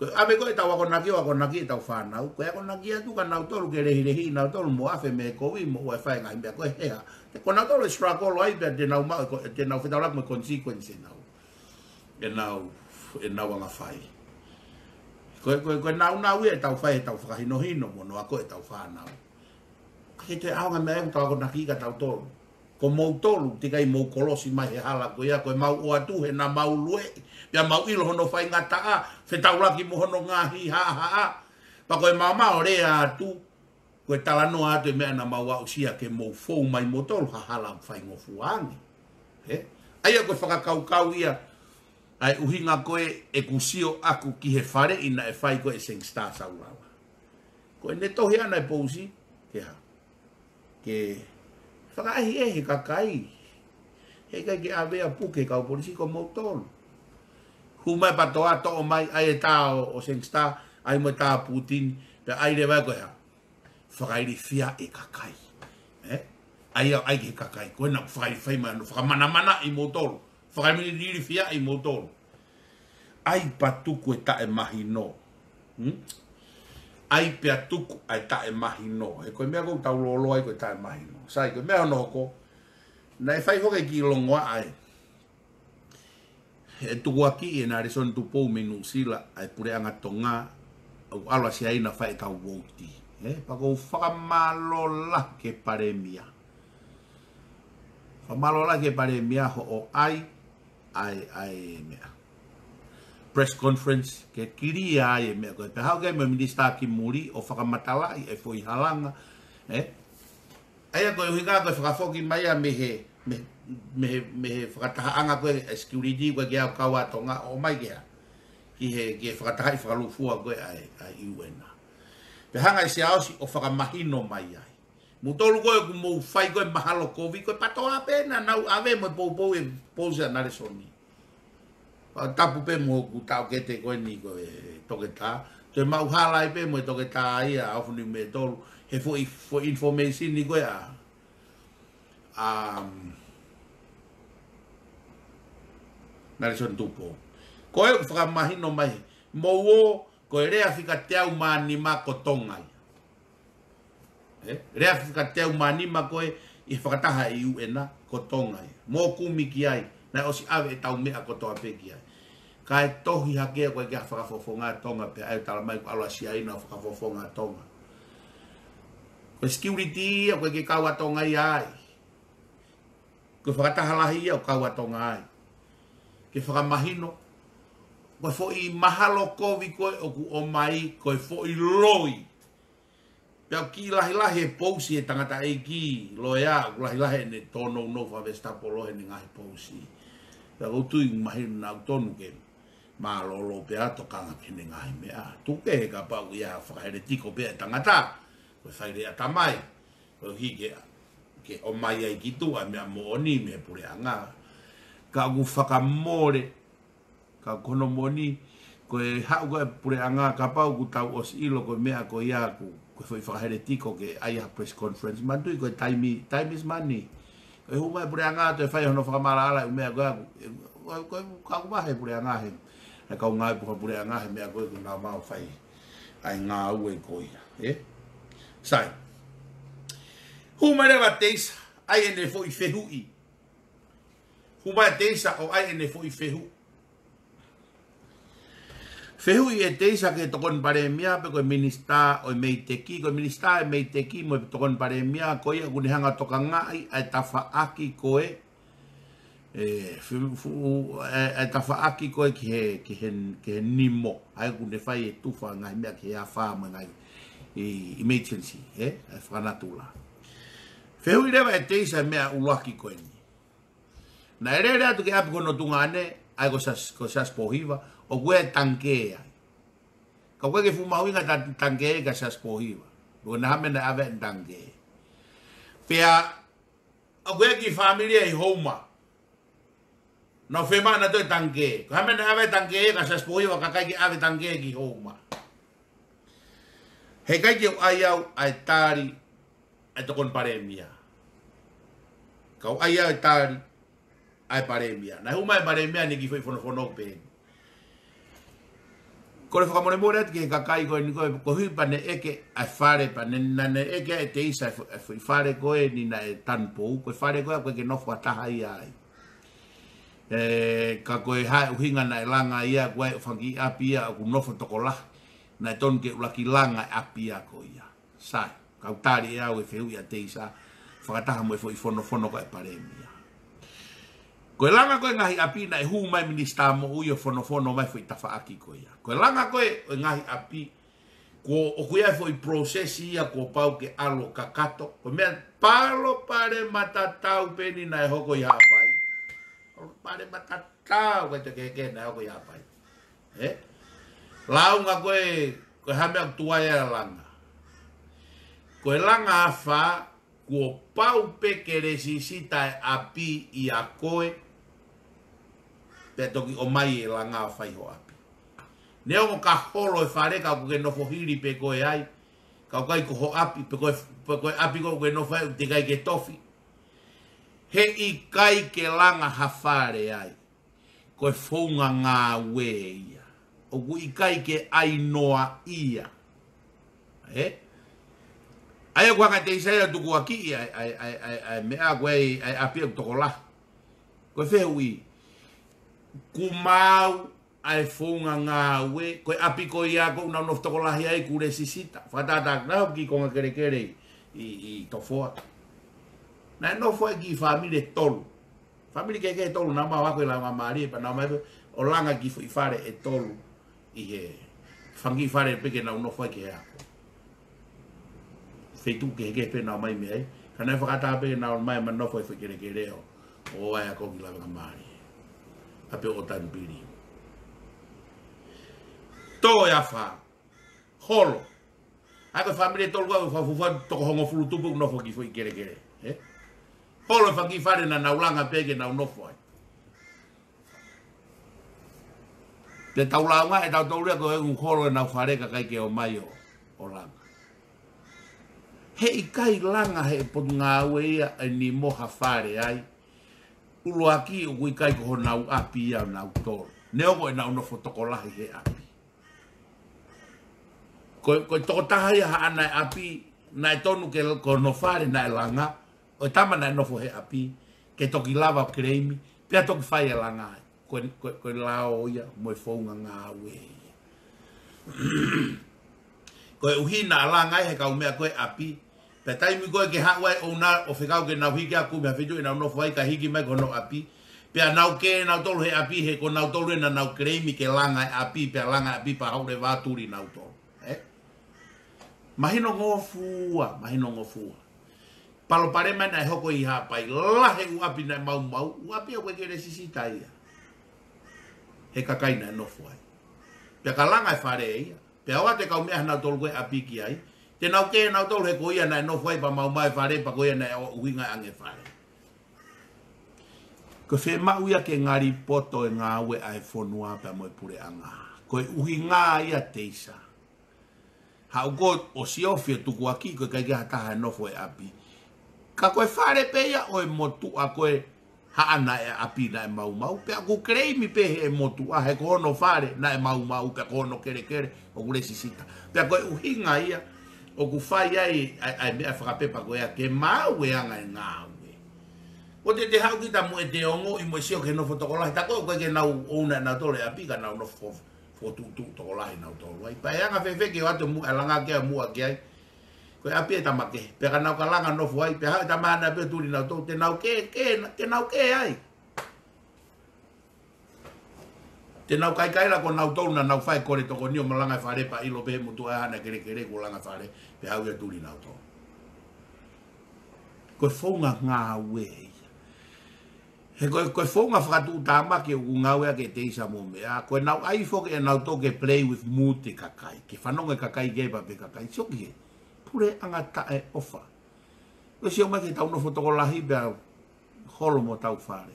ʻAve ko ʻetau akonaki, ʻo akonaki ʻetau fānau, ko e akonaki atu kia nautolu ke lehilehiʻi nautolu mo afe mei he kovi mo ʻoua ʻe fai e ngaahi meʻa ko ē he hā. Ko nautolu ʻe struggle ai pea te nau maʻu, ko te nau fetaulaki mo e consequence ʻenau, ʻenau, ʻenau anga fai. Ko e, ko e, ko e nāunau ia ʻetau fai ʻetau fakahinohino mo hono ako ʻetau fānau. Ka ke te ʻaonga meʻa ʻoku tau akonaki kia tautolu. Ko moutolu, teʻeki ai mou kolosi mai he hala ko ia, ko e mau ʻoatu he naʻa mau lueʻi, pea mau ʻilo hono faingataʻa, fetaulaki mo hono ngaahi haʻahaʻa. Pea ko e maumau ʻo lea atu, ko e talanoa atu e meʻa naʻa mau aʻusia ke mou fou mai moutolu ha hala ʻoku faingofua ange. Hē? ʻA ia ko e fakakaukau ia, ʻa e ʻuhinga ko ē ʻeku sio ʻaku ki he faleʻi naʻe fai ko ē ʻe Sangster Saulala. Ko ʻene tohi ʻana e pousi, ke hā. Ke fakaʻehiʻehi e kakai. Heʻikai ke ʻave ia puke kau polisi ko moutolu. Hū mai PATOA toʻo mai ʻa e tā ʻo, ʻo Sangster, ʻai mo e tā Putin, pea ʻai leva ko e hā. Fakailifia e kakai. Ē? ʻAi ʻo ʻai ki he kakai. Ko ena fakailifia mai hono fakamanamanaʻi moutolu. Fakailifia ʻi moutolu. ʻAi pea tuku e taʻemahino. Hmm? ʻAi pea tuku ʻa e taʻemahino. He ko e meʻa ʻoku tau lōloa ai ko e taʻemahino. Sai, ko e meʻa hono hoko. Naʻe fai foki e kiʻi longoaʻa ē. He tukuakiʻi ʻe Nalesoni Tupou mei Nuʻusila ʻa e puleʻanga Tonga, ʻoku ʻalu ʻa Siaina ʻo fai ʻetau vouti. Ē, pea ʻoku ou fakamālō lahi ki he palēmia. Fakamālō lahi ki he palēmia hoʻo ʻai, ʻai, ʻai meʻa. Press conference, ke kilia ai e meʻa ko ē. Pea haʻu ki ai mo e minisitā ki muli ʻo fakamatalaʻi e foʻi halanga. Ē? ʻA ia ko e ʻuhinga ko e fakafoki mai ia mei he, mei, mei he, mei he fakatahaʻanga ko ē e security ko ē ke ʻave kau ʻa Tonga ʻo ʻomai ki hē. Ki he, ki he fakatahaʻi fakalūkufua ko ē ʻa e, ʻa e U N. Pea hanga ʻe Siaosi ʻo fakamahino mai ai. Moutolu ko ē ʻoku mou fai ko ē mahalo kovi ko e PATOA pē naʻa nau ʻave mo e poupou e pousi ʻa Nalesoni. Pea tapu pē mo hoku taʻokete ko eni ko e toketā. Toe maʻu hala ai pē mo e toketā ia ʻa Ofuni Metolu. He foʻi, foʻi information ni ko ē ʻa, um, Nalesoni Tupou. Ko e fakamahino mai. Mou ō, ko e lea fika teau mā nima ko Tonga ia. Ē, lea fika teau mā nima ko ē ʻi he fakataha ʻi U N ko Tonga ia. Mou kumi ki ai, naʻe ʻosi ʻave ʻetau meʻa kotoa pē ki ai. Kae tohi hake ko ē ki he fakafofonga Tonga pea ʻai ʻo tala mai ko e ʻalu ʻa Siaina ʻo fakafofonga Tonga. Ko e security ia ko ē ke kau ʻa Tonga ia ai. Ko e fakataha lahi ia ʻoku kau ʻa Tonga ai. Ke fakamahino, ko e foʻi mahalo kovi ko ē ʻoku ʻomai, ko e foʻi loi. Pea ʻoku kiʻi lahilahi e pousi e tangataʻeiki, loea, ʻoku lahilahi ʻene tōnounou fakavesitapolo heʻene ngaahi pousi. Pea ʻoku ou tui mahino naʻa ʻoku tonu ke mālōlō pea tokanga ki heʻene ngaahi meʻa. Tuku kehe kapau ʻoku ʻi ai ha fakaheletiko pē ʻa e tangata, ko e fai lea tamai, koeʻuhi ke, ke ʻomai ai ki tuʻa e meʻa moʻoni mei he puleʻanga. Ka ʻoku fakamole, ka ko hono moʻoni, ko e haʻu ko ē puleʻanga kapau ʻoku tau ʻosi ʻilo ko e meʻa ko ia ʻoku, ko e foʻi fakaheletiko ke ʻai ha press conference. Manatuʻi ko e taimi, time is money. Ko e hū mai puleʻanga toe fai hono fakamaʻalaʻala e meʻa ko ia ʻoku, ko e, ko e, ka ʻoku vahe puleʻanga he, he kau ngāue puha puleʻanga he meʻa ko ē ʻoku nau maʻu fai. ʻA e ngāue ko ia, ē? Sai. Hū mai leva Teisa, ʻai ʻene foʻi fehuʻi. Hū mai Teisa ʻo ʻai ʻene foʻi fehuʻi. Fehuʻi ʻe Teisa ki he tokoni palēmia pe ko e minisitā ʻo e MEIDECC, ko e minisitā ʻo e MEIDECC mo e tokoni palēmia, ko ia ʻoku ne hanga ʻo tokangaʻi ʻa e tafaʻaki ko ē, ē, fu-, fu-, ē, ʻa e tafaʻaki ko ē ki he, ki he, ki he nimo, ʻa ia ʻoku ne fai e tufa ngaahi meʻa ki he afā mo e ngaahi, ē, emergency, ē, ʻa e fakanatula. Fehuʻi leva ʻe Teisa e meʻa ʻuluaki ko eni. Naʻe lele atu ki ʻapi ko hono tuongaʻane, ʻa ia ko Siaosi, ko Siaosi Pōhiva, ʻoku ʻi ai e tangikē ai. Ka ʻoku ʻikai ke fuʻu mahuʻinga e ta-, tangikē kia Siaosi Pōhiva. Ko e hā e meʻa naʻe ʻave ai e tangikē. Pea, ʻoku ʻi ai e kiʻi fāmili ʻi Houma. Nau fiemaʻu nautolu e tangikē. Ko e hā e meʻa naʻe ʻave ai e tangikē kia Siaosi Pōhiva, ka ʻikai ke ʻave e tangikē ki Houma. Heʻikai ke u ʻai au ʻa e tali ʻa e tokoni palēmia. Ka u ʻai au e tali ʻa e palēmia. Naʻe hū mai e palēmia ʻene kiʻi foʻi fonofono pē. Kole fakamolemole atu ki he kakai ko eni ko ē, koeʻuhi pea ne ʻeke ʻa e fale, pea ne, naʻa ne ʻeke ʻe Teisa ʻa e fo-, ʻa e foʻi fale ko eni naʻe tanupou, ko e fale ko ē ʻoku ʻikai ke nofo ha taha ia ai. Ē, ka ko e hā e ʻuhinga naʻe langa ia, ko e fanga kiʻi ʻapi ia ʻoku nofo tokolahi, naʻe tonu ke ʻuluaki langa e ʻapi ia ko ia. Sai, kau tali ʻe au e fehuʻi ʻa Teisa, fakataha mo e foʻi fonofono ko ē ʻa e palēmia. Ko e langa ko ē ngaahi ʻapi naʻe hū mai Minisitā Moʻui ʻo fonofono mai foʻi tafaʻaki ko ia. Ko e langa ko ē ʻo e ngaahi ʻapi, kuo ʻoku ʻi ai e foʻi process ia kuo pau ke ʻalu ʻo kakato. Ko e meʻa palopalema tatau pē eni naʻe hoko ʻi Haʻapai. Palopalema tatau, ʻikai toe kehekehe naʻe hoko ʻi Haʻapai. Ē? Lāunga ko ē, ko e hā e meʻa ʻoku tuai ai e langa. Ko e langa afā, kuo pau pē ke lēsisita e ʻapi ʻia koe, pea toki ʻomai e langa ʻo fai ho ʻapi. Neongo ka holo e fale ka ʻoku ke nofo hili pē koe ai, ka ʻoku ʻikai ko ho ʻapi, pe ko e, pe ko e ʻapi ko ē ʻoku ke nofo ai ʻoku teʻeki ai ke tofi. Heʻikai ke langa ha fale ai. Ko e founga ngāue ia. ʻOku ʻikai ke ʻai noa ia. Ē? ʻA ia ʻoku hanga ʻe Teisa ia ʻo tukuakiʻi ʻa e, ʻa e, ʻa e, ʻa e, ʻa e meʻa ko ē, ʻa e ʻapi ʻoku tokolahi. Ko e fehuʻi. Kuo maau ʻa e founga ngāue, ko e ʻapi ko ia ʻoku nau nofo tokolahi ai kuo lēsisita. Fakatātā naʻa ku ʻi he konga kelekele ʻi, ʻi, ʻi Tofoa. Naʻe nofo ai e kiʻi fāmili ʻe tolu. Fāmili kehekehe ʻe tolu naʻa mau ako ʻi he laumālie, pea naʻa mau ō ʻo langa e kiʻi foʻi fale ʻe tolu ʻi he fanga kiʻi fale pē ke nau nofo ai ki he ako. Feituʻu kehekehe pē naʻa mau ō mai mei ai, ka naʻe fakaʻatā pē ke nau ō mai ʻo nofo ʻi he foʻi kelekele ʻo, ʻo ʻai ako ki he laumālie. ʻApi ʻo Tanupili. Tō e afā. Holo. ʻA ia ko e fāmili ʻe tolu ko ē, fakafuofua toko hongofulu tupu ʻoku nofo ki he foʻi kelekele. Ē? Holo e fanga kiʻi fale naʻa nau langa pē ke nau nofo ai. Pea tau lāunga ʻe tautolu ia ko e ʻū holo ʻenau fale kae ʻikai ke ō mai ʻo, ʻo langa. Heʻikai langa ʻe he potungāue ia ʻe niʻihi mo ha fale ai. ʻUluaki ʻoku ʻikai ko honau ʻapi ia ʻo nautolu. Neongo ʻenau nofo tokolahi he ʻapi. Ko, ko e tokotaha ia haʻana e ʻapi, naʻe tonu ke ko hono fale naʻe langa, ʻo e tama naʻe nofo he ʻapi, ke toki lava ʻo claim, pea toki fai e langa ai. Ko, ko, ko e lao ia, mo e founga ngāue ia. Koeʻuhi naʻa langa ai he kau meʻa ko ē ʻapi, pea taimi ko ē ke haʻu ai ʻo nau ō fekau ke nau hiki ʻo kumi ha feituʻu ʻenau nofo ai kae hiki mai ko hono ʻapi. Pea nau kē nautolu he ʻapi he ko nautolu ē naʻa nau claim ke langa e ʻapi, pea langa e ʻapi pea haʻu leva ʻo tuli nautolu. Ē? Mahinongofua, mahinongofua. Palopalema naʻe hoko ʻi Haʻapai, lahi e ʻū ʻapi naʻe maumau, ʻū ʻapi ʻoku ʻikai ke lēsisita ia. He kakai naʻe nofo ai. Pea ka langa e fale ia. Pea ʻoatu e kau meʻa ʻa nautolu ko ē ʻapi ki ai. Te nau kē nautolu he ko ia naʻe nofo ai pea maumau e fale pea ko ia naʻe ʻuhinga ange e fale. Ko e fiemaʻu ia ke ngali poto e ngāue ʻa e fonua pea mo e puleʻanga. Ko e ʻuhinga ia Teisa. Haʻu koe ʻo siofi ʻo tukuakiʻi ko e ʻikai ke ʻi ai ha taha ʻe nofo he ʻapi. Ka ko e fale pē ia ʻo e motuʻa ko ē haʻana e ʻapi naʻe maumau, pea ʻoku claim pē ʻe he motuʻa he ko hono fale naʻe maumau, pea ko hono kelekele ʻoku lēsisita. Pea ko e ʻuhinga ia ʻoku fai ai ʻa e, ʻa e meʻa fakapepa ko ia ke maau e anga e ngāue. ʻOua te te haʻu kita mo ʻete ongoʻi mo e sio ki he nofo tokolahi, tā ko ē ʻoku ʻikai ke nau ʻouna ʻe nautolu e ʻapi ka nau nofo fokotuʻutuʻu tokolahi nautolu ai. Pea ʻe anga fēfē ke ō atu mo e langa ke ō muʻa ki ai. Ko e ʻapi e tama kehe. Pea ka nau ka langa nofo ai, pea haʻu e tama haʻane ʻapi ʻo tuli nautolu, te nau kē, kē, te nau kē ai. Te nau kaikaila ko nautolu naʻa nau fai e kole tokoni ʻo malanga e fale pea ʻilo pē ʻe he motuʻa haʻana kelekele kuo langa e fale, pea haʻu ia ʻo tuli nautolu. Ko e founga ngāue ia. He ko e, ko e founga fakatuʻutāmaki ʻoku ngāueʻaki ʻe Teisa mo meʻa, ko ʻenau ʻai foki ʻe nautolu ke play with mood e kakai, ke fanongo e kakai ki ai pea pehē ʻe he kakai, sio ki he puleʻanga taʻeʻofa. ʻOsi ō mai ke tau nofo tokolahi pea holo mo hotau fale.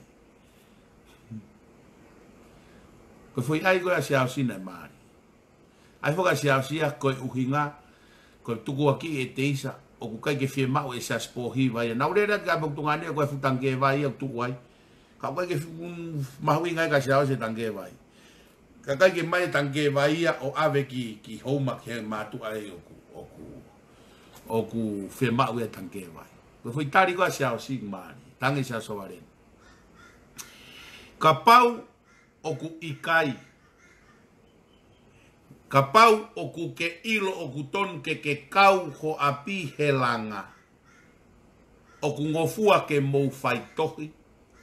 Ko e foʻi ʻai ko ē ʻa Siaosi naʻe mali. ʻAi foki ʻa Siaosi ia ko e ʻuhinga, ko e tukuakiʻi ʻe Teisa, ʻoku ʻikai ke fiemaʻu ʻe Siaosi Pōhiva ia. Naʻa ku lele atu ki Api ʻo Tuʻunga ʻa ē ko e fuʻu tangikē vai ia ʻoku tuʻu ai. Ka ʻoku ʻikai ke fuʻu mahuʻinga ia kia Siaosi e tangikē vai. Ka ʻikai ke ʻomai e tangikē vai ia ʻo ʻave ki, ki Houma ki he mātuʻa ʻoku, ʻoku, ʻoku fiemaʻu e tangikē vai. Ko e foʻi tali ko ē ʻa Siaosi mālie, tangi Siaosi Sovaleni. Kapau ʻoku ʻikai. Kapau ʻoku ke ʻilo ʻoku tonu ke ke kau ho ʻapi he langa, ʻoku ngofua ke mou faitohi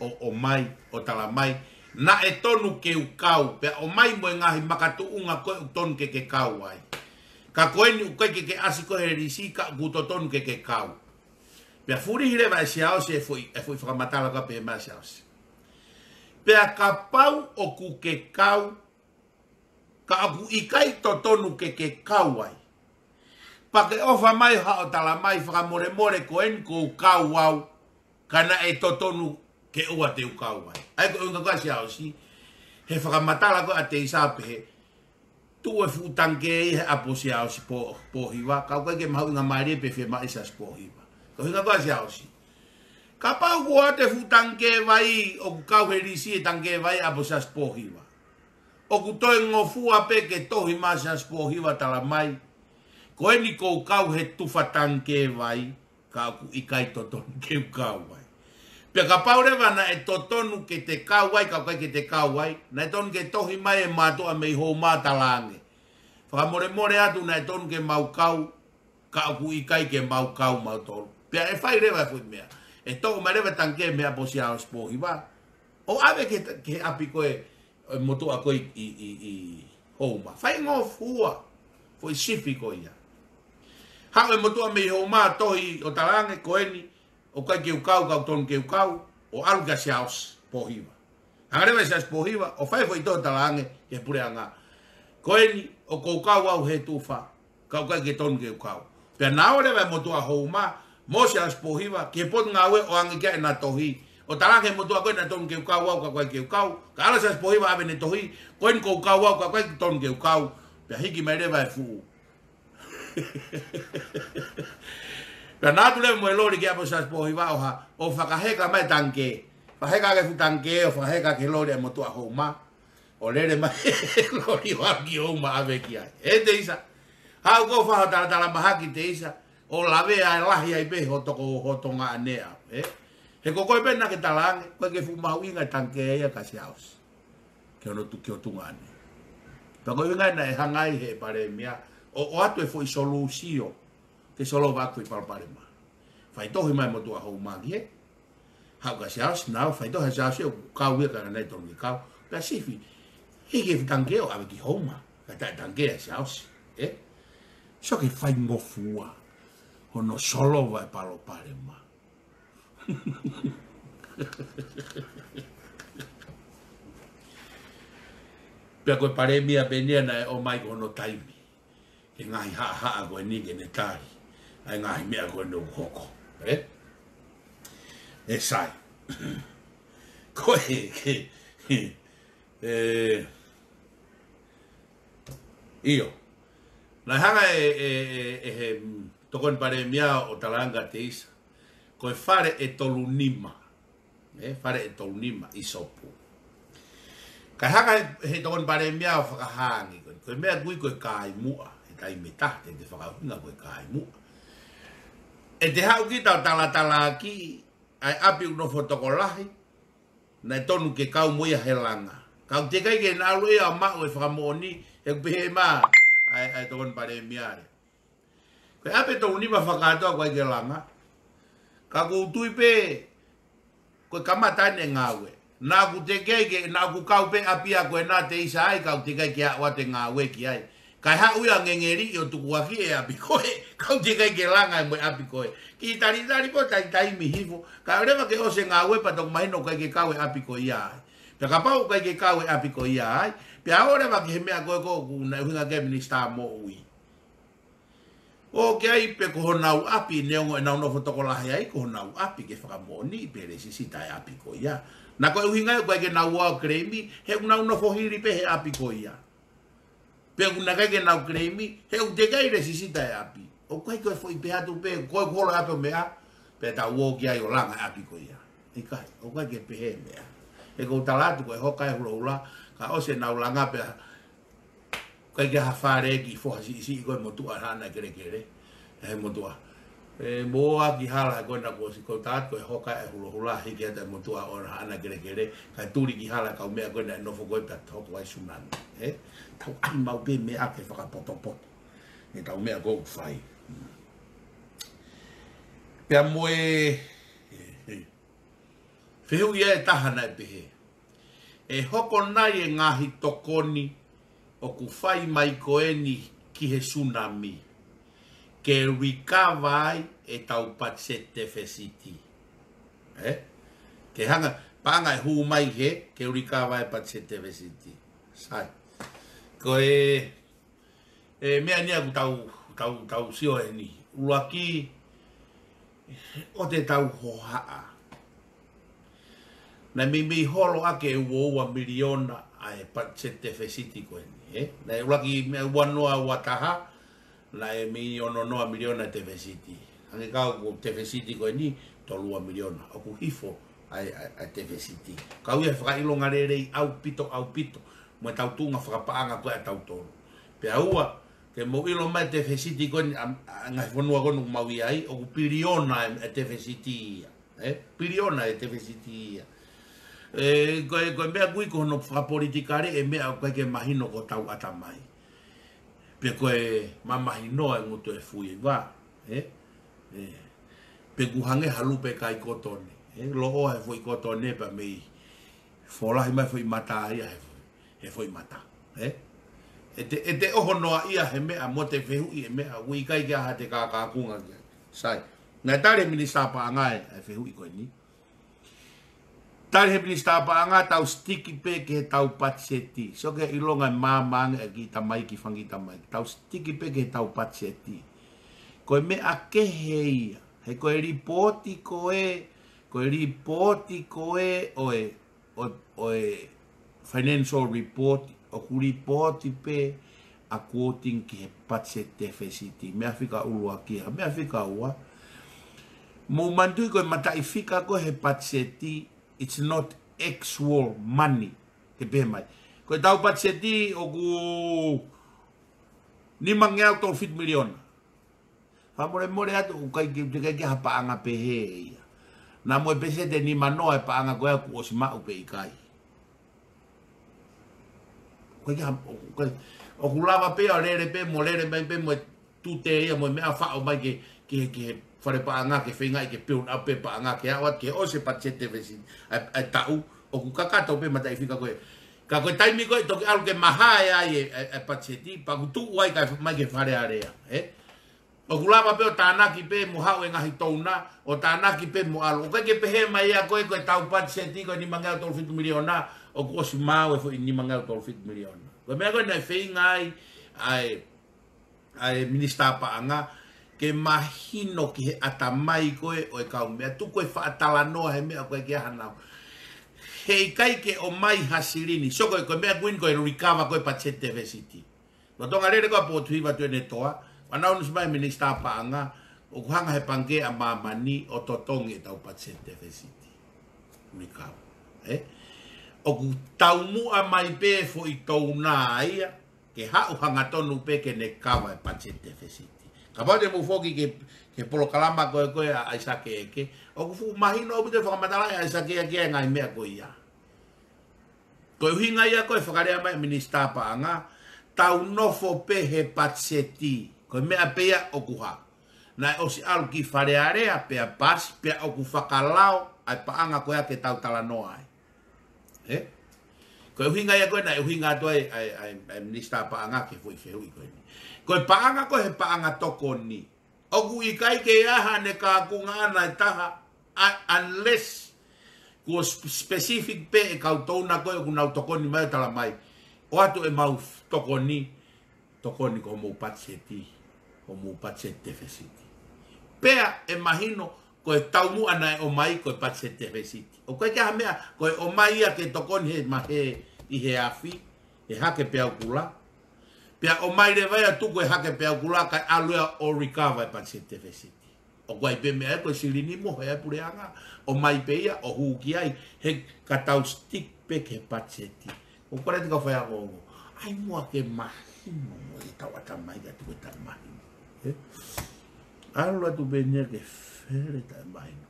ʻo ʻomai, ʻo talamai naʻe tonu ke u kau, pea ʻomai mo e ngaahi makatuʻunga ko ē ʻoku tonu ke ke kau ai. Ka ko eni ʻoku ʻikai ke ke ʻasi koe he lisi ka ʻoku totonu ke ke kau. Pea fulihi leva ʻe Siaosi e foʻi, e foʻi fakamatala ka pehē mai ʻe Siaosi. Pea kapau ʻoku ke kau, ka ʻoku ʻikai totonu ke ke kau ai, pea ke ʻofa mai haʻo talamai fakamolemole ko eni ʻoku ou kau au, ka naʻe totonu ke ʻoua te u kau ai. ʻA ia ko e ʻuhinga ko ē ʻa Siaosi, he fakamatala ko ē ʻa Teisa pehē, tuʻu e fuʻu tangikē ʻi he ʻapi ʻo Siaosi Pō-, Pōhiva, ka ʻoku ʻikai ke mahuʻinga mālie pe fiemaʻu ʻe Siaosi Pōhiva. Ko e ʻuhinga ko ē ʻa Siaosi. Kapau kuo ʻoatu e fuʻu tangikē vai, ʻoku kau he lisi e tangikē vai ʻapi ʻo Siaosi Pōhiva, ʻoku toe ngofua pē ke tohi mai ʻa Siaosi Pōhiva talamai, ko eni ʻoku ou kau he tufa tangikē vai, ka ʻoku ʻikai totonu ke u kau ai. Pea kapau leva naʻe totonu ke te kau ai, ka ʻoku ʻikai ke te kau ai, naʻe tonu ke tohi mai e mātuʻa mei Houma ʻo talaange, fakamolemole atu naʻe tonu ke mau kau, ka ʻoku ʻikai ke mau kau mautolu. Pea ʻe fai leva e foʻi meʻa. ʻE toʻo mai leva e tangikē mei he ʻapi ʻo Siaosi Pōhiva, ʻo ʻave ki he, ki he ʻapi ko ē ʻo e motuʻa ko ē ʻi, ʻi, ʻi, ʻi Houma. Faingofua foʻi sifi ko ia. Haʻu e motuʻa mei Houma ʻo tohi ʻo talaange ko eni, ʻoku ʻikai ke u kau, ka ʻoku tonu ke u kau, ʻo ʻalu kia Siaosi Pōhiva. Hanga leva ʻe Siaosi Pōhiva ʻo fai foʻi tohi talaange ki he puleʻanga, ko eni ʻoku ou kau au he tufa, ka ʻoku ʻikai ke tonu ke u kau. Pea na ō leva e motuʻa Houma mo Siaosi Pōhiva ki he potungāue ʻo ʻoange ki ai ʻena tohi, ʻo talaange ki he motuʻa ko ē naʻe tonu ke u kau au ka ʻoku ʻikai ke u kau. Ka ʻalu ʻa Siaosi Pōhiva ʻo ʻave ʻene tohi, ko eni ʻoku ou kau au ka ʻoku ʻikai ke tonu ke u kau. Pea hiki mai leva e fuʻu Pea na ō atu leva mo e loli ki he ʻapi ʻo Siaosi Pōhiva ʻo hā, ʻo fakaheka mai e tangikē. Fakaheka ki he fuʻu tangikē, ʻo fakaheka ki he loli ʻa e motuʻa Houma. ʻO lele mai e loli ʻo ʻalu ki Houma ʻo ʻave ki ai. ʻE Teisa. Haʻu koe ʻo fai ho talatala mahaki Teisa. ʻO lavea ai lahi ai pē ho toko, ho Tonga ʻanea. ʻE? He ko koe pē naʻa ke talaange, ko e ke fuʻu mahuʻinga e tangikē ia kia Siaosi. Ki hono tu-, ki ho Tonga ʻanea. Pea ko e ʻuhinga ia naʻe hanga ai he Palēmia ʻo, ʻoatu e foʻi solusio ke solova ʻaki e foʻi palopalema. Fai tohi mai motuʻa Houma ki he. Haʻu kia Siaosi, na ō fai tohi ʻa Siaosi ʻoku kau ia ka naʻe tonu ke kau. Pea sifi. Hiki e fuʻu tangikē ʻo ʻave ki Houma. Ka taʻe tangikē ʻa Siaosi. ʻE? Sio ki he faingofua hono solova e palopalema. Pea ko e Palēmia pē eni ia naʻe ō mai ko hono taimi. Ke ngaahi haʻahaʻa ko eni ke ne tali ʻa e ngaahi meʻa ko eni ʻoku hoko. ʻE? ʻE sai. Ko e, ke, ʻe, ʻio. Naʻe hanga ʻe, ʻe, ʻe, ʻe he, mm, Tokoni Palēmia ʻo talaange kia Teisa, ko e fale ʻe tolu nima. ʻE, fale ʻe tolu nima ʻi Sopu. Kae hanga he, he Tokoni Palēmia ʻo fakahā ange ko e, ko e meʻa ʻoku ui ko e kāimuʻa. He taimi ʻe taha te te fakaʻuhinga ko e kāimuʻa. ʻE te haʻu kita ʻo talatalaaki ʻa e ʻapi ʻoku nofo tokolahi naʻe tonu ke kau mo ia he langa. Ka ʻoku teʻeki ai ke na ʻalu ia ʻo maʻu e fakamoʻoni, he ʻoku pehē mai ʻa e, ʻa e Tokoni Palēmia ia. Ko e ʻapi ʻe tolu nima fakakātoa ʻoku ʻikai ke langa. Ka ʻoku ou tui pē ko e kamata eni e ngāue. Naʻa ʻoku teʻeki ai ke, naʻa ʻoku kau pē ʻapi ia ko ena Teisa ai, ka ʻoku teʻeki ai ke aʻu atu e ngāue ki ai. Kae haʻu ia ʻo ngengeliʻi ʻo tukuakiʻi e ʻapi ko ē, ka ʻoku teʻeki ai ke langa ia mo e ʻapi ko ē. Kiʻi talitali pē ʻo taimi hifo, kae ʻoua leva ke ʻosi e ngāue pea toki mahino ʻoku ʻikai ke kau e ʻapi ko ia ai. Pea kapau ʻoku ʻikai ke kau e ʻapi ko ia ai, pea ō leva ki he meʻa ko ē ʻoku, naʻe ʻuhinga ki ai e Minisitā Moʻui. ʻOku ʻi ai pē ko honau ʻapi, neongo ʻenau nofo tokolahi ai, ko honau ʻapi ke fakamoʻoniʻi pe lēsisita e ʻapi ko ia. Naʻa ko e ʻuhinga ia ʻoku ʻikai ke nau ō ʻo claim, he ʻoku nau nofo hili pē he ʻapi ko ia. Pe ʻoku ʻikai ke nau claim, he ʻoku teʻeki ai lēsisita e ʻapi. ʻOku ʻikai ko e foʻi pehē atu pē, ko e holo ʻapi ʻo meʻa, pea tau ō ki ai ʻo langa e ʻapi ko ia. ʻIkai, ʻoku ʻikai ke pehē e meʻa. He ʻoku ou tala atu ko e hoka e hulahula, ka ʻosi ʻenau langa pea ʻIkai ke ha fale ki foha siʻisiʻi ko e motuʻa haʻana kelekele. ʻE motuʻa. ʻE moa ki hala ko ena ko si ko tat ko e hoka e hulohula hiki ata e motuʻa ʻo haʻana kelekele. Kae tuli ki hala kau meʻa ko ena e nofo ko e pea hoko ai sunami. ʻE? Tau ʻai maʻu pē meʻa ke fakapotopoto. ʻE tau meʻa ko ʻoku fai. Pea mo e, fehuʻi ʻe taha naʻe pehē. ʻE hoko nai e ngaahi tokoni ʻoku fai mai ko eni ki he sunami ke recover ai e tau budget deficit. ʻE? Ke hanga, paʻanga ʻe hū mai he, ke recover e budget deficit. Sai. Ko e, e meʻa ni ʻoku tau, tau, tau sio eni. ʻUluaki, ʻo te tau hohaʻa. Naʻe meimei holo ake ʻe ua ua miliona ʻa e budget deficit ko eni, ʻe? Naʻe ʻuluaki meʻa ua noa ua taha, naʻe mei ono noa miliona deficit. Hangē kau ko deficit ko eni, tolu ua miliona. ʻOku hifo ʻa e, ʻa e, ʻa e deficit. Kau ia he fakaʻilonga lelei ʻaupito, ʻaupito. Mo e tau tuʻunga fakapaʻanga ko e ʻa tautolu. Pea ua, ke mou ʻilo mai deficit ko eni, ʻa, ʻa ngaahi fonua ko eni ʻoku mau ʻi ai, ʻoku piliona e, e deficit ia. ʻE, piliona e deficit ia. ʻE, ko e, ko e meʻa kui ko hono fakapolitikale, e meʻa ʻoku ʻikai ke mahino ko tau ʻatamai. Pe ko e mamahino e ngutu e fui e va. ʻE, ʻe, pe ku hangē ha lupe kai kotone. ʻE, loʻo he foʻi kotone pea mei folahi mai foʻi mata ia he foʻi, he foʻi mata. ʻE? ʻE te, ʻe te ʻoho noa ia he meʻa mo te fehuʻi e meʻa, ʻoku ʻikai ke ʻaha te kākākunga kia. Sai. Naʻe tali he minisitā paʻanga e, e fehuʻi ko eni. Tali he minisitā paʻanga tau sitiki pē ke tau patiseti. So ke ʻilonga e māmānge e ki tamai ki fangi tamai. Tau sitiki pē ke tau patiseti. Ko e meʻa kehe ia. He ko e lipooti ko e, ko e lipooti ko e, ʻo e, ʻo, ʻo e financial report, ʻoku lipooti pē according ki he budget deficit. Meʻa fika ʻuluaki, meʻa fika ua. Mou manatuʻi ko e mataʻi fika ko he budget, it's not actual money. Ke pehē mai. Ko e tau budget ʻoku nimangeau tolu fitu miliona. Fakamolemole atu, ʻoku ʻikai ke, ʻikai ke ha paʻanga pehē ia. Naʻa mo e peseti nima noa e paʻanga ko ē kuo ʻosi maʻu pe ʻikai. ʻOku ʻikai ke ha, ʻoku ʻikai, ʻoku lava pē ʻo lele pē, mo lele mai pē, mo e tute ia, mo e meʻa faʻo mai ke, ke, ke he fale paʻanga, ke feingaʻi ke build up pē paʻanga, ke aʻu atu ke ʻosi e budget deficit, ʻa e, ʻa e taʻu, ʻoku kakato pē mataʻi fika ko ē. Ka ko e taimi ko ē, toki ʻalu ke mahae ai e, e, e budget, pea ʻoku tuʻu ai kae mai ke Fale Alea, ē? ʻOku lava pē ʻo tānaki pē mo haʻu e ngaahi touna, ʻo tānaki pē mo ʻalu. ʻOku ʻikai ke pehē mai ia ko ē, ko e tau budget ko e nimangeau tolu fitu miliona, ʻoku ʻosi maʻu e foʻi nimangeau tolu fitu miliona. Ko e meʻa ko ē naʻe feinga ai, ʻa e, ʻa e minisitā paʻanga, ke mahino ki he ʻatamai ko ē, ʻo e kau meʻa tuku e faʻa talanoa he meʻa ko ē ke ʻaha nau. He ʻikai ke ʻomai ha silini, so ko e, ko e meʻa ko eni ko e recover ko e budget deficit. Lolotonga lele ko ē ʻa Pōtuhiva Tuʻiʻonetoa, ʻa nau nusi mai minisitā paʻanga, ʻoku hanga he pangikē ʻa māmani ʻo totongi e tau budget deficit. Mikau. Ē? ʻOku taumuʻa mai pē foʻi touna ia, ke haʻu hangatonu pē ke ne cover e budget deficit. Kapau te mou foki ke, ke polokalama ko ē ko ē ʻa ʻAisake ʻEke, ʻoku fuʻu mahino ʻaupito e fakamatala ʻa ʻAisake ʻEke e ngaahi meʻa ko ia. Ko e ʻuhinga ia ko e fakalea mai minisitā paʻanga, tau nofo pē he patiseti. Ko e meʻa pē ia ʻoku hā. Naʻe ʻosi ʻalu ki Fale Alea pea pasi, pea ʻoku fakalao ʻa e paʻanga ko ia ke tau talanoa ai. Ē? Ko e ʻuhinga ia ko ē naʻe ʻuhinga atu ai ʻa e, ʻa e, ʻa e minisitā paʻanga ke foʻi fehuʻi ko eni. Ko e paʻanga ko ē he paʻanga tokoni. ʻOku ʻikai ke ʻaha ne kākunga ʻana e taha, a, unless kuo sp-, specific pē e kau touna ko ē ʻoku nau tokoni mai ʻo tala mai. ʻOatu e mau tokoni, tokoni ko homou patiseti, homou budget deficit. Pea ʻe mahino ko e taumuʻa naʻe ʻomai ko e budget deficit. ʻOku ʻikai ke ʻaha meʻa, ko e ʻomai ia ke tokoni he ma he ʻi he afi, he Hake Peau Kula. Pea ʻomai leva ia tuku e Hake Peau Kula kae ʻalu ia ʻo recover e budget deficit. ʻOku ʻi ai pē meʻa ia ko e silini mo he ʻa e puleʻanga, ʻomai pē ia ʻo hū ki ai, he ka tau stick pē ki he patiseti. ʻOku kole te kau faiako ongo. ʻAi muʻa ke mahi. Mo e tau ʻatamai ka tuku e taʻemahino. ʻE? ʻAlu atu pē eni ia ke fele taʻemahino.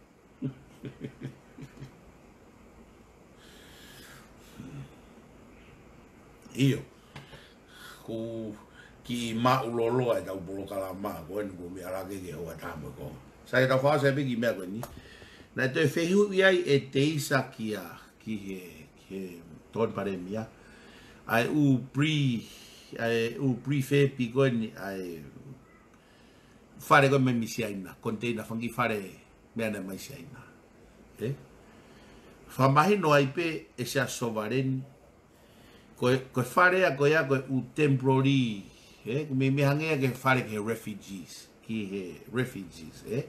ʻIo. Ko e kiʻi māʻulōloa ʻetau polokalama ko eni, ko e meʻa lake ke hoa tamo ko. Sai, tau fakaʻosi pē ki he meʻa ko eni. Naʻe toe fehuʻi ai ʻe Teisa kia, ki he, ki he Tokoni Palēmia, ʻa e ʻū pre, ʻa e ʻū prefab ko eni, ʻa e fale ko ē mei Siaina, container, fanga kiʻi fale meʻa naʻe mei Siaina. ʻE? Fakamahino ai pē ʻe Siaʻa Sovaleni, ko e, ko e fale ia ko ia ko e ʻū temporary, ʻe? Ko e meimei hangē ia ko e fale ki he refugees, ki he refugees, ʻe?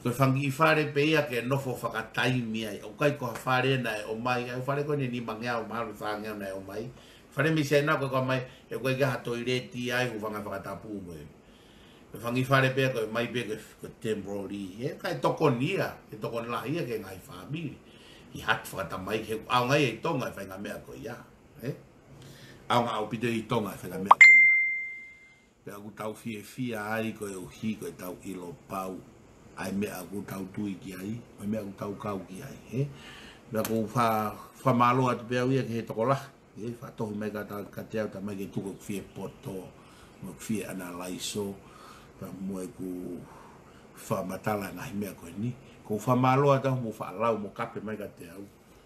Ko e fanga kiʻi fale pē ia ke nofo fakataimi ai. ʻOku ʻikai ko ha fale naʻe ʻomai, ʻa e fale ko eni nimangeau mahalo fāngeau naʻe ʻomai. Fale mei Siaina ko e ʻomai, ʻe ʻikai ke ha toileti ai, hūfanga he fakatapu mo e. Ko e fanga kiʻi fale pē ko ē mai pē ko e, ko e temporary, ʻe? Kae tokoni ia, ʻe tokoni lahi ia ki he ngaahi fāmili. ʻI he hati fakatamai, he ʻaonga ia ʻi Tonga e faʻahinga meʻa ko ia, ʻe? ʻAonga ʻaupito ʻi Tonga e faʻahinga meʻa ko ia. Pea ʻoku tau fiefia ai koeʻuhi ko ʻetau ʻilo pau ʻa e meʻa ʻoku tau tui ki ai, ʻa e meʻa ʻoku tau kau ki ai, ʻe? Pea ʻoku ou fa-, fakamālō atu pē au ia ki he tokolahi, ʻe, fakatohi mai kiate, kiate au, talamai ke tuku ʻeku fie poto, mo ʻeku fie ʻanalaiso, pea mo ʻeku fakamatala ngaahi meʻa ko eni. ʻOku ou fakamālō atu hoʻomou faʻa lau mo kape mai kiate au.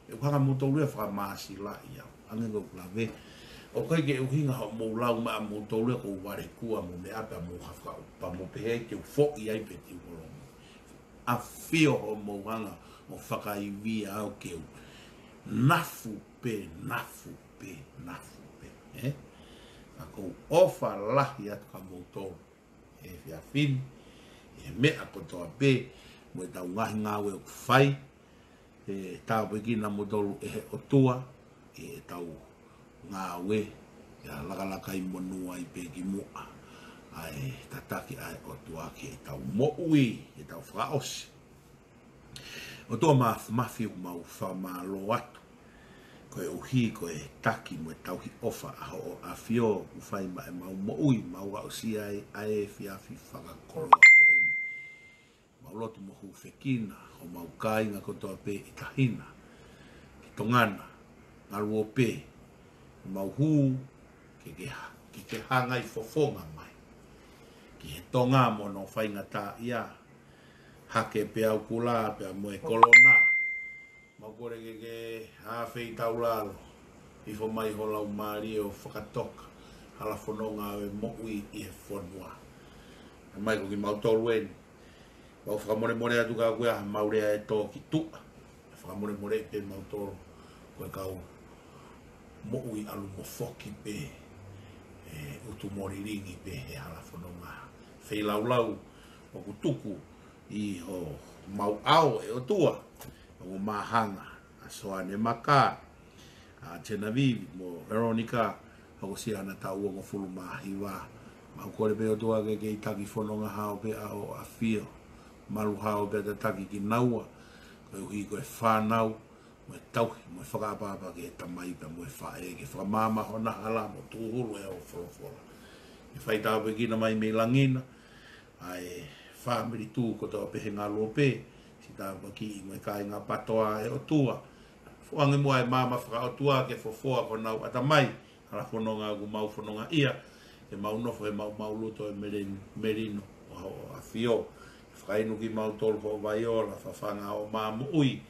ʻE hanga moutolu ia ʻo fakamāsilaʻi au. Hangē ko ʻeku lave, ʻoku ʻikai ke ʻuhinga hoʻomou lau mai ʻamoutolu ia ʻoku ou valekua mo meʻa pea mou hafau, pea mou pehē ke u foʻi ai pe te u holo. ʻAfio hoʻomou hanga ʻo fakaivia au ke u nafu pē, nafu pē, nafu pē, ʻe? Ka ʻoku ou ʻofa lahi atu kia moutolu he efiafi ni, he meʻa kotoa pē, mo ʻetau ngaahi ngāue ʻoku fai, ʻe tāpuekina moutolu ʻe he ʻOtua, ʻi heʻetau ngāue, ʻia lakalaka ʻi monū ai pē ki muʻa, ʻa e tataki ʻa e ʻOtua ki heʻetau moʻui, heʻetau fakaʻosi. ʻOtua Māfimafi, ʻoku mau fakamālō atu, koeʻuhi ko e taki mo e tauhi ʻofa ʻa hoʻo ʻAfio, ʻoku fai maʻa ʻemau moʻui, mau aʻusia ai ʻa e efiafi fakakoloa ko eni. Mau lotu mo hūfekina homau kāinga kotoa pē ʻi Tahina, ki Tonga na, Ngaluope, mau hū, ke ke ha-, ke ke hangai fofonga mai ki he Tonga mo hono faingataʻaʻia, hake pē ʻa e kula, pea mo e kolona. Mau kole ke ke hāfeitaulalo, hifo mai ho Laumālie ʻo fakatoka hala fononga ʻo e moʻui ʻi he fonua. Mai ko kimautolu eni. Mau fakamolemole atu ka ko e hā mau lea ʻe tō ki tuʻa. Fakamolemole pē mautolu, ko e kau moʻui ʻalu mo foki pē, ʻe utu mo lilingi pē he hala fononga. Feilaulau ʻoku tuku ʻi homau ʻao, ʻe ʻOtua, ʻoku māhanga, ʻa Soane Maka, ʻa Genevieve mo Veronica, hokosia hana taʻu uongofulu mā hiva. Mau kole pē ʻOtua ke ke taki fononga hao pē ʻa hoʻo ʻAfio, malu hao pē ʻa e tataki kinaua, koeʻuhi ko e fānau, mo e tauhi, mo e fakaʻapaʻapa ki he tamai pea mo e faʻē, ke fakamaama hona hala mo tūhulu ʻe hoʻo folofola. Ke fai tāpuekina mai mei langi na ʻa e fāmili tuʻu kotoa pē he Ngaluope, siʻi tāpuakiʻi mo e kāinga PATOA, ʻe ʻOtua. Foaki muʻa e maama fakaʻotua ke fofoa ko honau ʻatamai, hala fononga ʻoku mau fonongaʻia, ke mau nofo he maumau loto ʻo e melen-, melino ʻo hoʻo ʻAfio. Fakainu kimautolu hoʻo vai ola, fafanga hoʻo mā moʻui,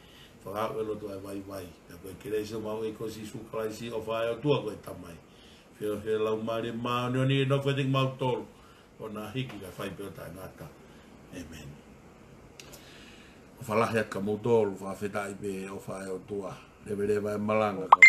fakaaʻu e loto ʻa e vaivai. Pea ko e kelesi ʻa homau ʻEiki ko Sīsū Kalaisi, ʻofa ʻa e ʻOtua ko e Tamai, feohi ʻa e Laumālie Māʻoniʻoni, ke nofo ʻiate kimautolu, ʻo na hiki kae fai pē ʻo taʻengata. ʻEmeni. ʻOfa lahi atu kia moutolu, fakafetaʻi pē, ʻofa ʻa e ʻOtua, leveleva e malanga, kau